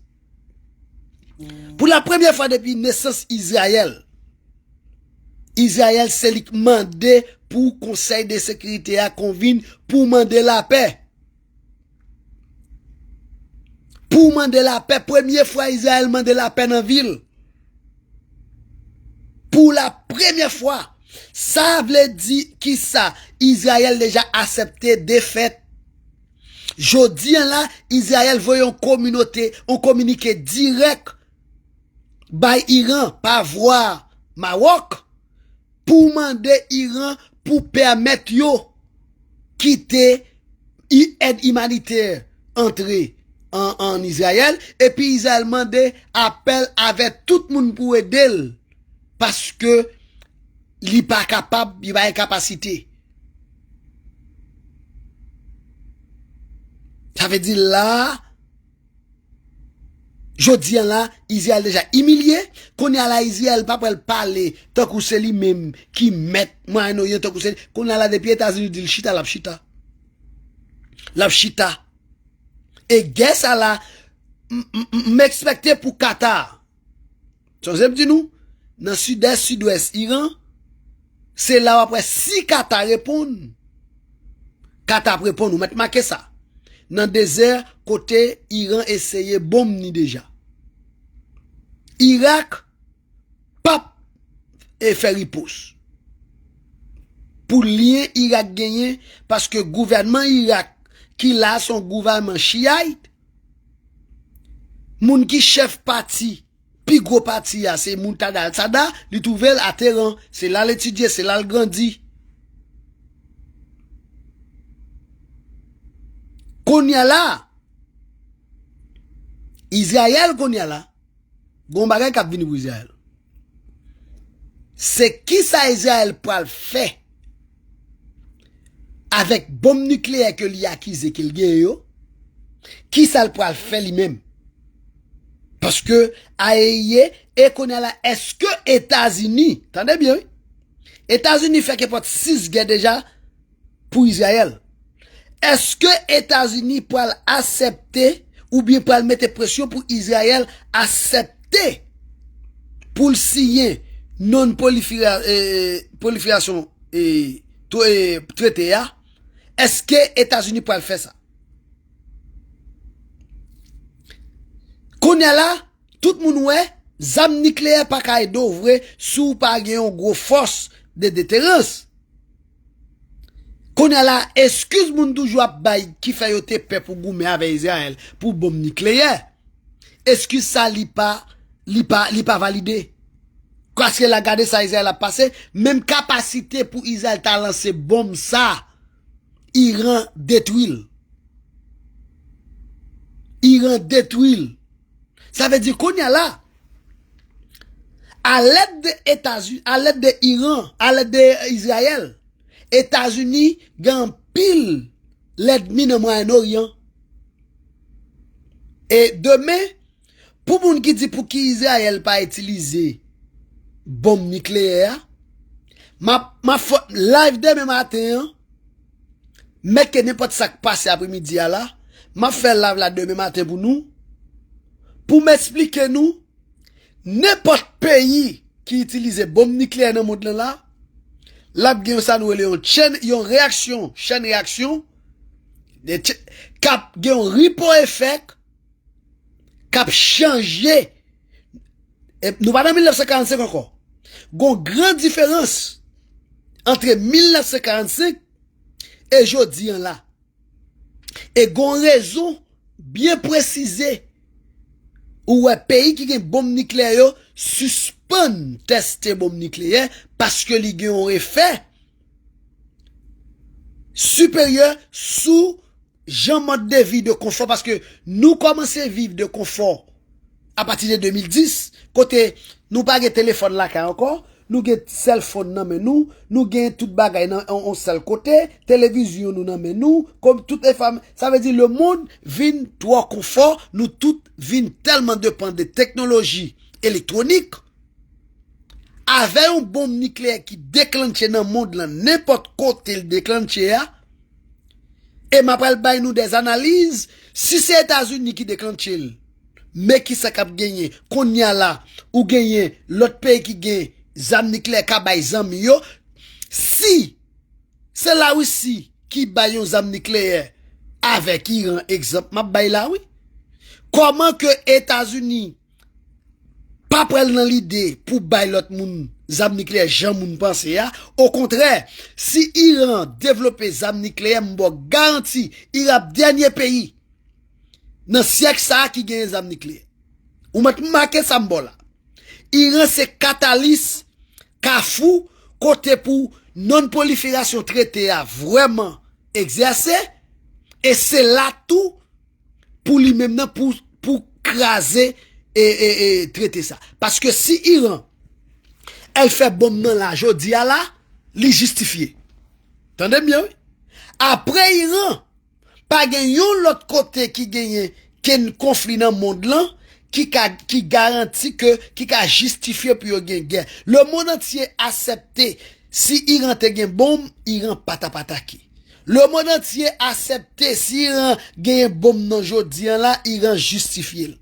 Pou la premyè fwa depi nesans Izrayèl, Izrayèl se li k mande pou Konsèy de Sekirite a konvin pou mande lapè. Pou mande lapè, premye fwa Izrayèl mande lapè nan vi l. Pou la premyè fwa. Sa vle di kisa? Izrayèl deja aksepte defèt. Jodi a la, Izrayèl voye yon kominote, yon kominike dirèk bay Iran pa vwa Mawòk pou mande Iran pou pèmèt yo kite i-, èd imanitè antre an, an Izrayèl, epi Izrayèl mande apèl avè tout moun pou ede l, paske li pa kapab, li pa gen kapasite. Sa vle di la, jodi a la, Izrayèl deja imilye. Kounye a la, Izrayèl pa pral pale tankou se li menm ki mèt Mwayen Oryan, tankou se li. Kounye a la, depi Etazini di l chita, l ap chita. L ap chita. E gè sa la, m, m, m, m ekspekte pou Katar. Sonje m di nou, nan sidès, sidwès Iran, Se la w ap wè si Kata reponn. Kata ap reponn, ou mèt make sa. Nan dezè kote Iran eseye bonm ni deja. Irak p ap e fè ripos. Pou lyen Irak genyen, paske gouvènman Irak ki la se yon gouvènman chiyayt, moun ki chèf pati, pi gwo pati a se Muqtada al-Sadr, li twouve l a Teheran, se la l etidye, se la l grandi. Kounye a la, Izrayèl kounye a la, gon bagay k ap vini pou Izrayèl. Se kisa Izrayèl pral fè avèk bonm nikleyè ke li akize ke l genyen yo? Kisa l pral fè li menm? Paske aye ye, e kounye a la, èske Etazini, tande byen wi, Etazini fè kenpòt sis gè deja pou Izrayèl. Èske Etazini pral aksepte oubyen pral mete presyon pou Izrayèl aksepte pou l siyen non proliferasyon trete a? Èske Etazini pral fè sa? Kounye a la, tout moun wè, zam nikleyè pa ka ede w vre si w pa gen yon gwo fòs de deterans. Kounye a la, eskiz moun toujou ap bay ki fè yo te pè pou goumen avè Izrayèl pou bonm nikleyè. Eskiz sa li pa, li pa, li pa valide. Paske la gade sa Izrayèl ap pase, menm kapasite pou Izrayèl ta lanse bonm sa, Iran detwi l. Iran detwi l. Sa vle di kounye a la, a lèd de Etazini, a lèd de Iran, a lèd de Izrayèl, Etazini gen anpil lènmi nan Mwayen Oryan. E demen, pou moun ki di pouki Izrayèl pa itilize bonm nikleyè a, m ap, m ap fè live demen maten an, mèt ke nenpòt sa k pase apremidi a la, m ap fè live la demen maten pou nou, pou m eksplike nou, nenpòt peyi ki itilize bonm nikleyè nan mond lan la, l ap gen sa nou rele yon chain, yon reyaksyon, chèn reyaksyon, de ch-, k ap gen yon ripple effect, k ap chanje. E nou pa nan mil nèf san karannsenk ankò. Gon gran diferans antre mil nèf san karannsenk e jodi an la. E gon rezon byen presize. Ou wè peyi ki gen bonm nikleyè yo sispann tèste bonm nikleyè paske li gen yon efè siperyè sou jan mòd de vi de konfò, paske nou kòmanse viv de konfò apati de de mil dis, kote nou pa gen telefòn lakay ankò, nou gen sèlfòn nan men nou, nou gen tout bagay nan yon, yon sèl kote, televizyon nou nan men nou, kòm tout enfòm-, sa vle di lemonn vin twò konfò, nou tout vin tèlman depann de teknoloji elektwonik. Avè yon bonm nikleyè ki deklannche nan mond lan, nenpòt kote l deklannche a, e m apral bay nou dè analiz, si se Etazini ki deklannche l, men kisa k ap genyen kounye a la, ou genyen lòt peyi ki gen zam nikleyè ka bay zanmi yo, si se Larisi ki bay yon zam nikleyè avèk Iran, egzanp m ap bay la wi, kòman ke Etazini pa pral nan lide pou bay lòt moun zam nikleyè jan moun panse a. Okontrè, si Iran devlope zam nikleyè, m ba w garanti, Iran ap dènye peyi nan syèk sa a ki genyen zam nikleyè. Ou mèt make sa m ba w la. Iran se katalis, kafou, kote pou non-proliferasyon trete a vrèman egzèse, e se la tou pou li menm nan pou, pou kraze e, e, e trete sa. Paske si Iran, el fè bonm nan la, jodi a la, li jistifye. Tande m byen, wi. Apre Iran, pa gen yon lòt kote ki genyen kenn konfli nan mond lan ki ka, ki garanti ke, ki ka jistifye pou yo gen gè. Lemonn antye aksepte si Iran te gen bonm, Iran pa t ap atake. Lemonn antye aksepte si Iran genyen bonm nan jodi an la, Iran jistifye l.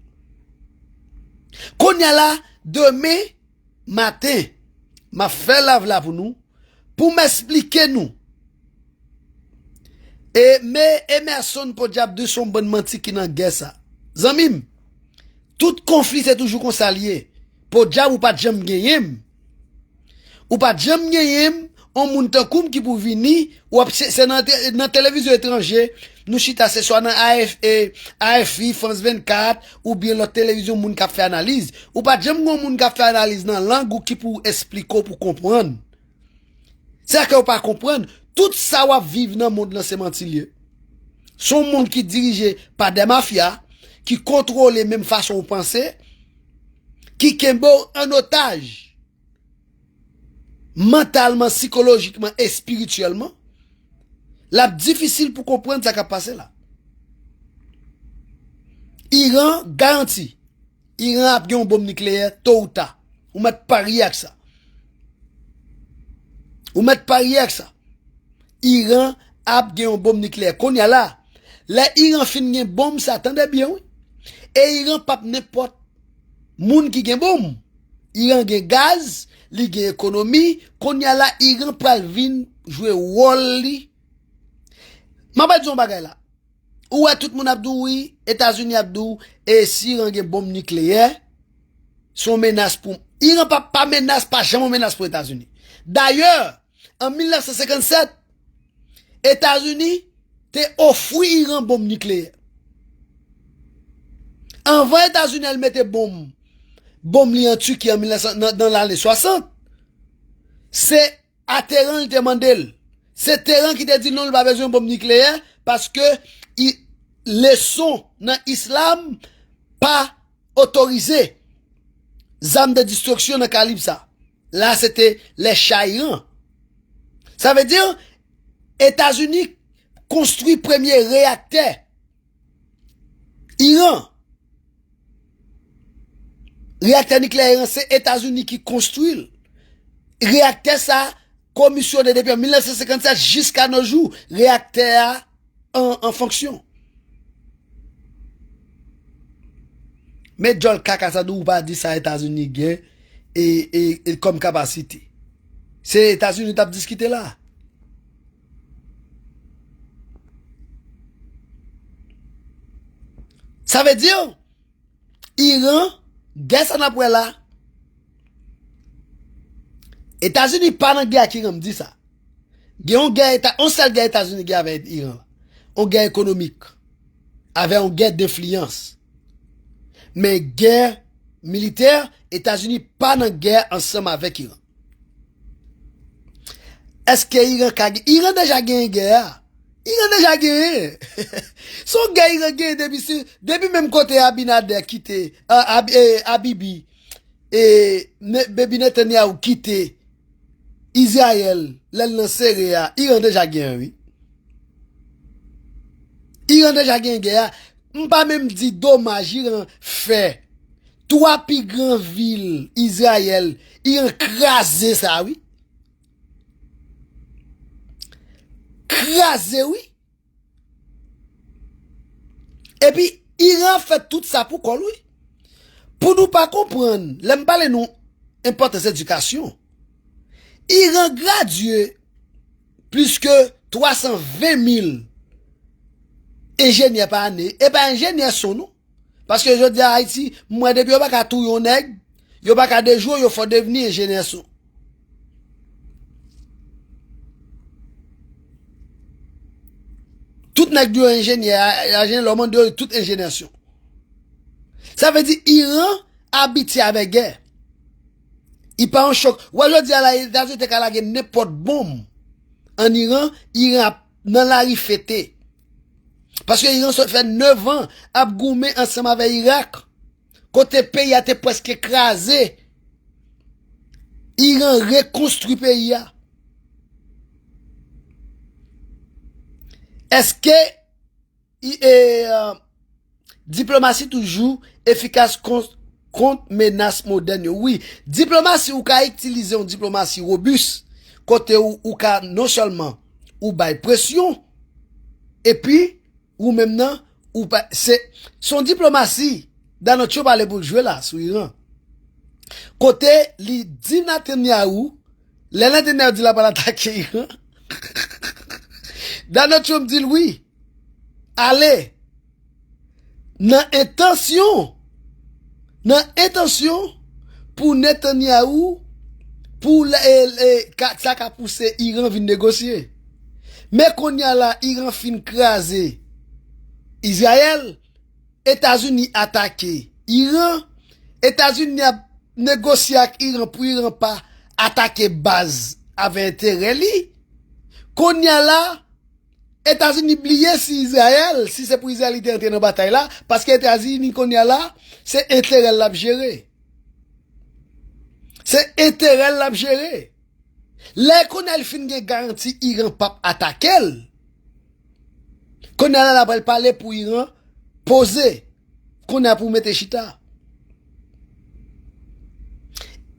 Kounye a la, demen maten, m ap fè live la pou nou, pou m esplike nou. E, men Emerson podyab di se yon bann manti ki nan gè sa. Zanmi m, tout konfli se toujou konsa l ye. Podyab ou pa t janm genyen m. Ou pa t janm genyen m, yon moun tankou m ki pou vini, w ap se, se nan, te- nan televizyon etranje, nou chita se swa nan A F, e, A F I, France vennkat, oubyen lòt televizyon moun k ap fè analiz. Ou pa t janm gen yon moun k ap fè analiz nan lang ou ki pou esplike w pou konprann. Se sa ke w pa konprann, tout sa w ap viv nan mond lan se manti l ye. Se yon moun ki dirije pa de mafya, ki kontwole menm fason w panse, ki kenbe w an otaj, mantalman, sikolojikman, espirityèlman, l ap difisil pou konprann sa k ap pase la. Iran garanti, Iran ap gen yon bonm nikleyè to ou ta. Ou mèt parye ak sa. Ou mèt parye ak sa. Iran ap gen yon bonm nikleyè. Kounye a la, lè Iran fin gen bonm sa, tande byen wi. E Iran p ap nenpòt moun ki gen bonm. Iran gen gaz, li gen ekonomi. Kounye a la, Iran pral vin jwe wòl li. M ap di yon bagay la. Ou wè tout moun ap di w wi, Etazini ap di w, e si Iran gen bonm nikleyè, se yon menas pou Iran pa, pa menas, pa janm yon menas pou Etazini. Dayè, an mil nèf san senkann sèt, Etazini te ofri Iran bonm nikleyè. Anvan Etazini al mete bonm, bonm li an Tiki an mil nèf san, nan, nan lane swasant, se a Teran li te mande l. Se Teran ki te di non, li pa bezwen bonm nikleyè, paske i, leson nan islam pa otorize zam de destriksyon nan kalib sa. La, se te lè cha Iran. Sa vle di, Etazini konstwi premye reyaktè Iran. Reyaktè nikleyè Iran, se Etazini ki konstwi l. Reyaktè sa a komisyone depi an mil nèf san senkann sèt jiska no jou. Reyaktè a an, an fonksyon. Men djòl kaka sa, nou pa di sa Etazini gen e, e, e kòm kapasite. Se Etazini t ap diskite la. Sa vle di, Iran, gè sa n ap wè la, Etazini pa nan gè ak Iran, m di sa. Gen yon gè, Eta, yon sèl gè Etazini gen avèk Iran la. Yon gè ekonomik. Avèk yon gè denfliyans. Men gè militè, Etazini pa nan gè ansanm avèk Iran. Èske Iran ka gen, Iran deja genyen gè a. Iran deja genyen. Se yon gè Iran genyen depi, si, depi menm kote Abinader kite, a, Ab, e, Abibi, e, ne, Baby Netanyahu kite Izrayèl, lè l nan sere a, Iran deja genyen, wi. Iran deja genyen gè a. M pa menm di domaj Iran fè twa pi gran vil Izrayèl, Iran kraze sa, wi. Kraze, wi. Epi, Iran fè tout sa pou kò l, wi. Pou nou pa konprann, lè m pale nou enpòtans edikasyon, Iran gradye plis ke twa san ven mil enjenyè pa ane. E pa enjenyè son, non. Paske jodi a Ayiti, m wè depi yo pa ka touye yon nèg, yo pa ka dejwe w, yo fè w devni enjenyè son. Tout nèg di yo enjenyè, a, a, enjenyè, lè w mande yo, tout enjenyè son. Sa vle di Iran abitye avèk gè. Li pa yon chòk. Ou wè jodi a la, Etazini te ka lage nenpòt bonm ann Iran, Iran ap nan lari fete. Paske Iran sot fè nèf an ap goumen ansanm avè Irak. Kote peyi a te prèske kraze. Iran rekonstwi peyi a. Èske i, e, e, diplomasi toujou efikas kont, kont menas modèn yo? Wi, diplomasi, ou ka itilize yon diplomasi wobis, kote ou, ou ka non sèlman ou bay presyon, epi ou menm nan, ou pa, se, se yon diplomasi, Donald Trump ale pou l jwe la, sou Iran. Kote li di Netanyahu, Lè Netanyahu di l ap al atake Iran, Donald Trump di l wi. Ale. Nan entansyon, nan entansyon pou Netanyahu, pou la- e- e- ka- sa ka pouse Iran vin negosye. Men kounye a la, Iran fin kraze Izrayèl, Etazini atake Iran, Etazini ap negosye ak Iran pou Iran pa atake baz avè enterè li. Kounye a la, Etazini bliye si Izrayèl, si se pou Izrayèl li te antre nan batay la, paske Etazini kounye a la, se enterè l l ap jere. Se enterè l l ap jere. Lè kounye a l fin gen garanti Iran p ap atake l, kounye a la l ap al pale pou Iran poze. Kounye a pou mete chita.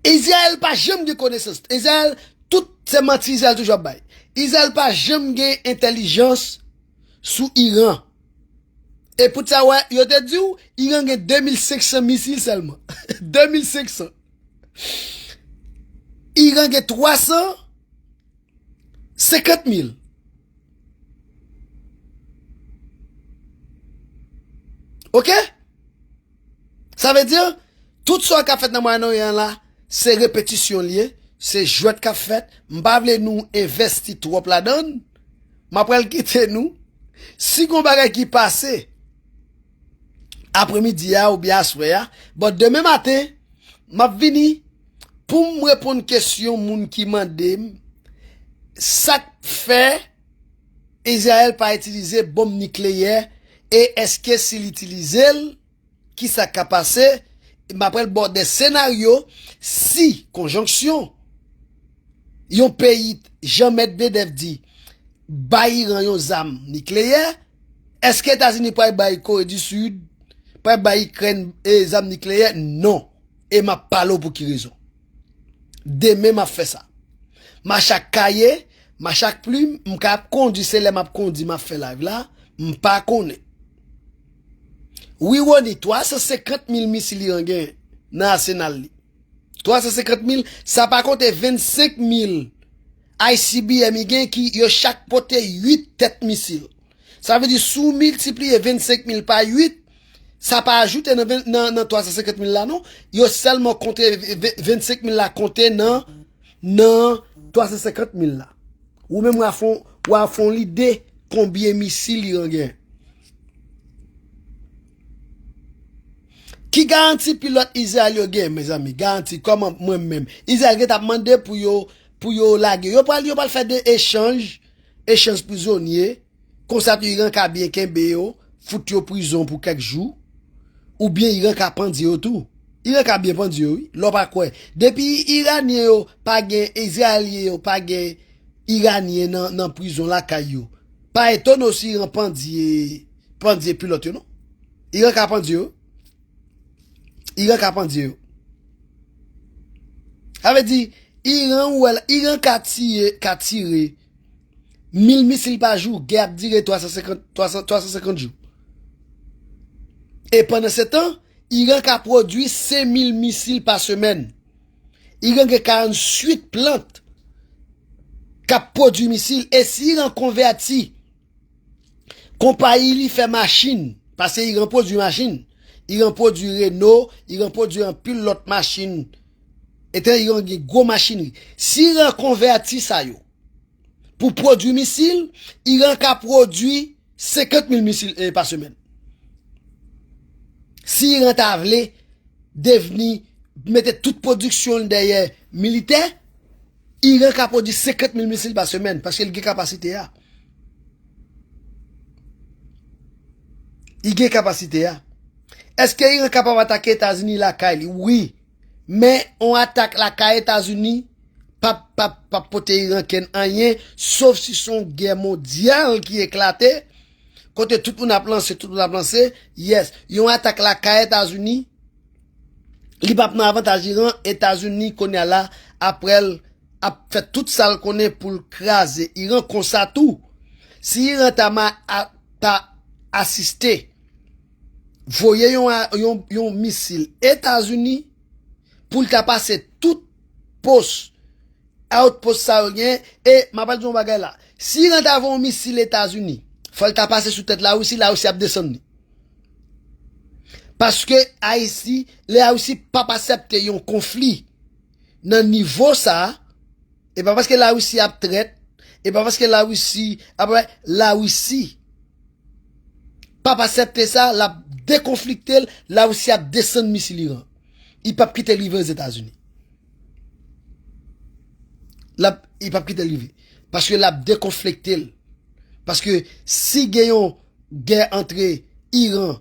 Izrayèl pa janm gen konesans. Izrayèl, tout se manti Izrayèl toujou ap bay. Izrayèl pa janm gen entèlijans sou Iran. E poutsa wè, yo te di w, Iran gen de mil senk san misil sèlman. De mil senk san. Iran gen twa san senkant mil. Oke? Sa vle di, tout sa k ap fèt nan Mwayen Oryan an la, se repetisyon l ye, se jwèt k ap fèt. M pa vle nou envèsti twòp ladan l. M ap pral kite nou. Si gon bagay ki pase apremidi a oubyen aswè a, bon, demen maten, m ap vini pou m reponn kesyon moun ki mande m sa k fè Izrayèl pa itilize bonm nikleyè e èske si l itilize l, kisa k ka pase? M ap pral ba w de senaryo si konjonksyon yon peyi jan Medvedev di bay Iran yon zam nikleyè, èske Etazini pral bay Kore di Sid, pral bay Ikrèn e zam nikleyè? Non. E m ap pale w pou ki rezon. Demen m ap fè sa. M a chak kaye, m a chak plim, m ka ap kondi, se lè m ap kondi m ap fè live la, m pa konnen. Wi Rony, twa san senkant mil misil Iran gen nan asenal li. Twa san senkant mil, sa pa konte vennsenk mil I C B M i gen ki yo chak pote uit tèt misil. Sa vle di si w miltipliye vennsenk mil pa uit, sa pa ajoute nan, ven- nan, nan twa san senkant mil la non. Yo sèlman konte ve- vennsenk mil la konte nan, nan twa san senkant mil la. Ou menm w a fon, w a fon lide konbyen misil Iran gen. Ki garanti pilòt Izrayèl yo gen, mezanmi? Garanti kòman mwen menm? Izrayèl gen t ap mande pou yo, pou yo lage. Yo pral, yo pral fè de echanj, echanj prizonye. Konsa tou Iran ka byen kenbe yo, fout yo prizon pou kèk jou. Oubyen Iran ka pandye yo tou. Iran ka byen pandye yo, wi. Lè w pa kwè. Depi Iranyen yo pa gen, Izrayelyen yo pa gen Iranyen nan, nan prizon lakay yo. Pa etone w si Iran pandye, pandye pilòt yo, non. Iran ka pandye yo. Iran ka pandye yo. Sa vle di, Iran, ou wè la, Iran ka tiye, ka tire mil misil pa jou, gè ap dire twa san senkant, twa san, twa san senkant jou. E pandan se tan, Iran ka pwodui senk mil misil pa semèn. Iran gen karanntuit plant k ap pwodui misil. E si Iran konvèti konpayi li fè machin, paske Iran pwodui machin, Iran pwodui Renault, Iran pwodui anpil lòt machin. Etan Iran gen gwo machinri. Si Iran konvèti sa yo pou pwodui misil, Iran ka pwodui senkant mil misil, eh, pa semèn. Si Iran ta vle devni, mete tout pwodiksyon l dèyè militè, Iran ka pwodui senkant mil misil pa semèn, paske l gen kapasite a. Li gen kapasite a. Èske Iran kapab atake Etazini lakay li? Wi. Men, yon atak lakay Etazini p ap, p ap, p ap pote Iran kenn anyen, sof si se yon gè mondyal ki eklate, kote tout moun ap lanse, tout moun ap lanse, yes. Yon atak lakay Etazini, li p ap nan avantaj Iran, Etazini kounye a la, apre l ap fè tout sa l konnen pou l kraze Iran konsa tou. Si Iran ta ma, a, ta asiste, voye yon, a- yon, yon misil Etazini pou l ta pase tout pòs outpost sa yo gen, e m ap di yon bagay la. Si Iran ta voye yon misil Etazini, fò l ta pase sou tèt Larisi, Larisi ap desann li. Paske Ayiti, Larisi p ap aksepte yon konfli nan nivo sa, e pa paske Larisi ap trèt, e pa paske Larisi ap, Larisi p ap aksepte sa, l ap dekonflikte l, Larisi ap desann misil Iran. Li p ap kite l rive Ozetazini. L ap, li p ap kite l rive. Paske l ap dekonflikte l. Paske si gen yon gè antre Iran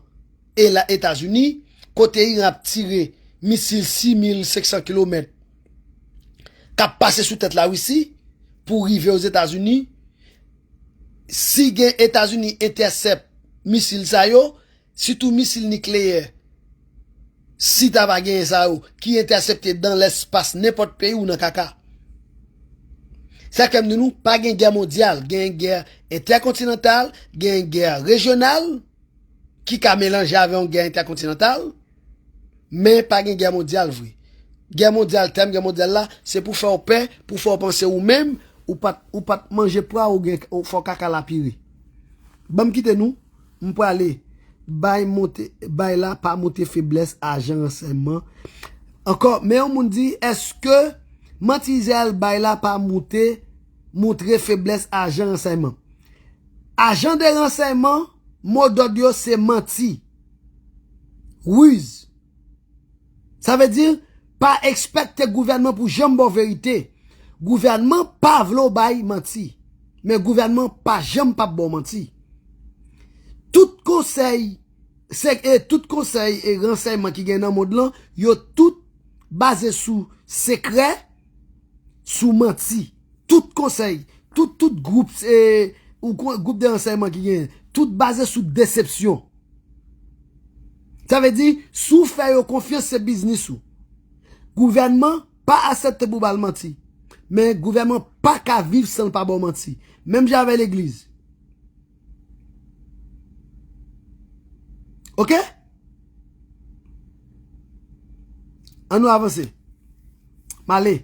e la Etazini, kote Iran ap tire misil sis mil senk san kilomèt k ap pase sou tèt Larisi pou rive Ozetazini, si gen Etazini entèsèp misil sa yo, sitou misil nikleyè, si ta va genyen sa yo, ki entèsepte dan lespas nenpòt peyi, ou nan kaka. Sa k fè m di nou, pa gen gè mondyal, gen gè entèkontinantal, gen gè rejyonal, ki ka melanje avè yon gè entèkontinantal, men pa gen gè mondyal vre. Gè mondyal, tèm gè mondyal la, se pou fè w pè, pou fè w panse ou menm, ou pa t, ou pa t manje pwa, ou gen, ou fè w kaka lapire. Ban m kite nou, m prale. Bay monte, bay la pa montre feblès ajan ransèyman. Ankò, men yon moun di, èske manti Izrayèl bay la pa monte, montre feblès ajan ransèyman? Ajan de ransèyman, mo dòd yo se manti, riz. Sa vle di, pa ekspekte gouvènman pou janm ba w verite. Gouvènman pa vle w bay manti. Men gouvènman pa janm p ap ba w manti. Tout konsèy, se, e tout konsèy e ransèyman ki gen nan mond lan, yo tout baze sou sekrè, sou manti. Tout konsèy, tout, tout gwoup, e, ou kon-, gwoup de ransèyman ki genyen, tout baze sou desepsyon. Sa vle di, si w fè yo konfyans, se biznis ou. Gouvènman pa aksepte pou ba l manti. Men gouvènman pa ka viv san l pa ba w manti. Menm jan avè legliz. Oke? An nou avanse. M ale.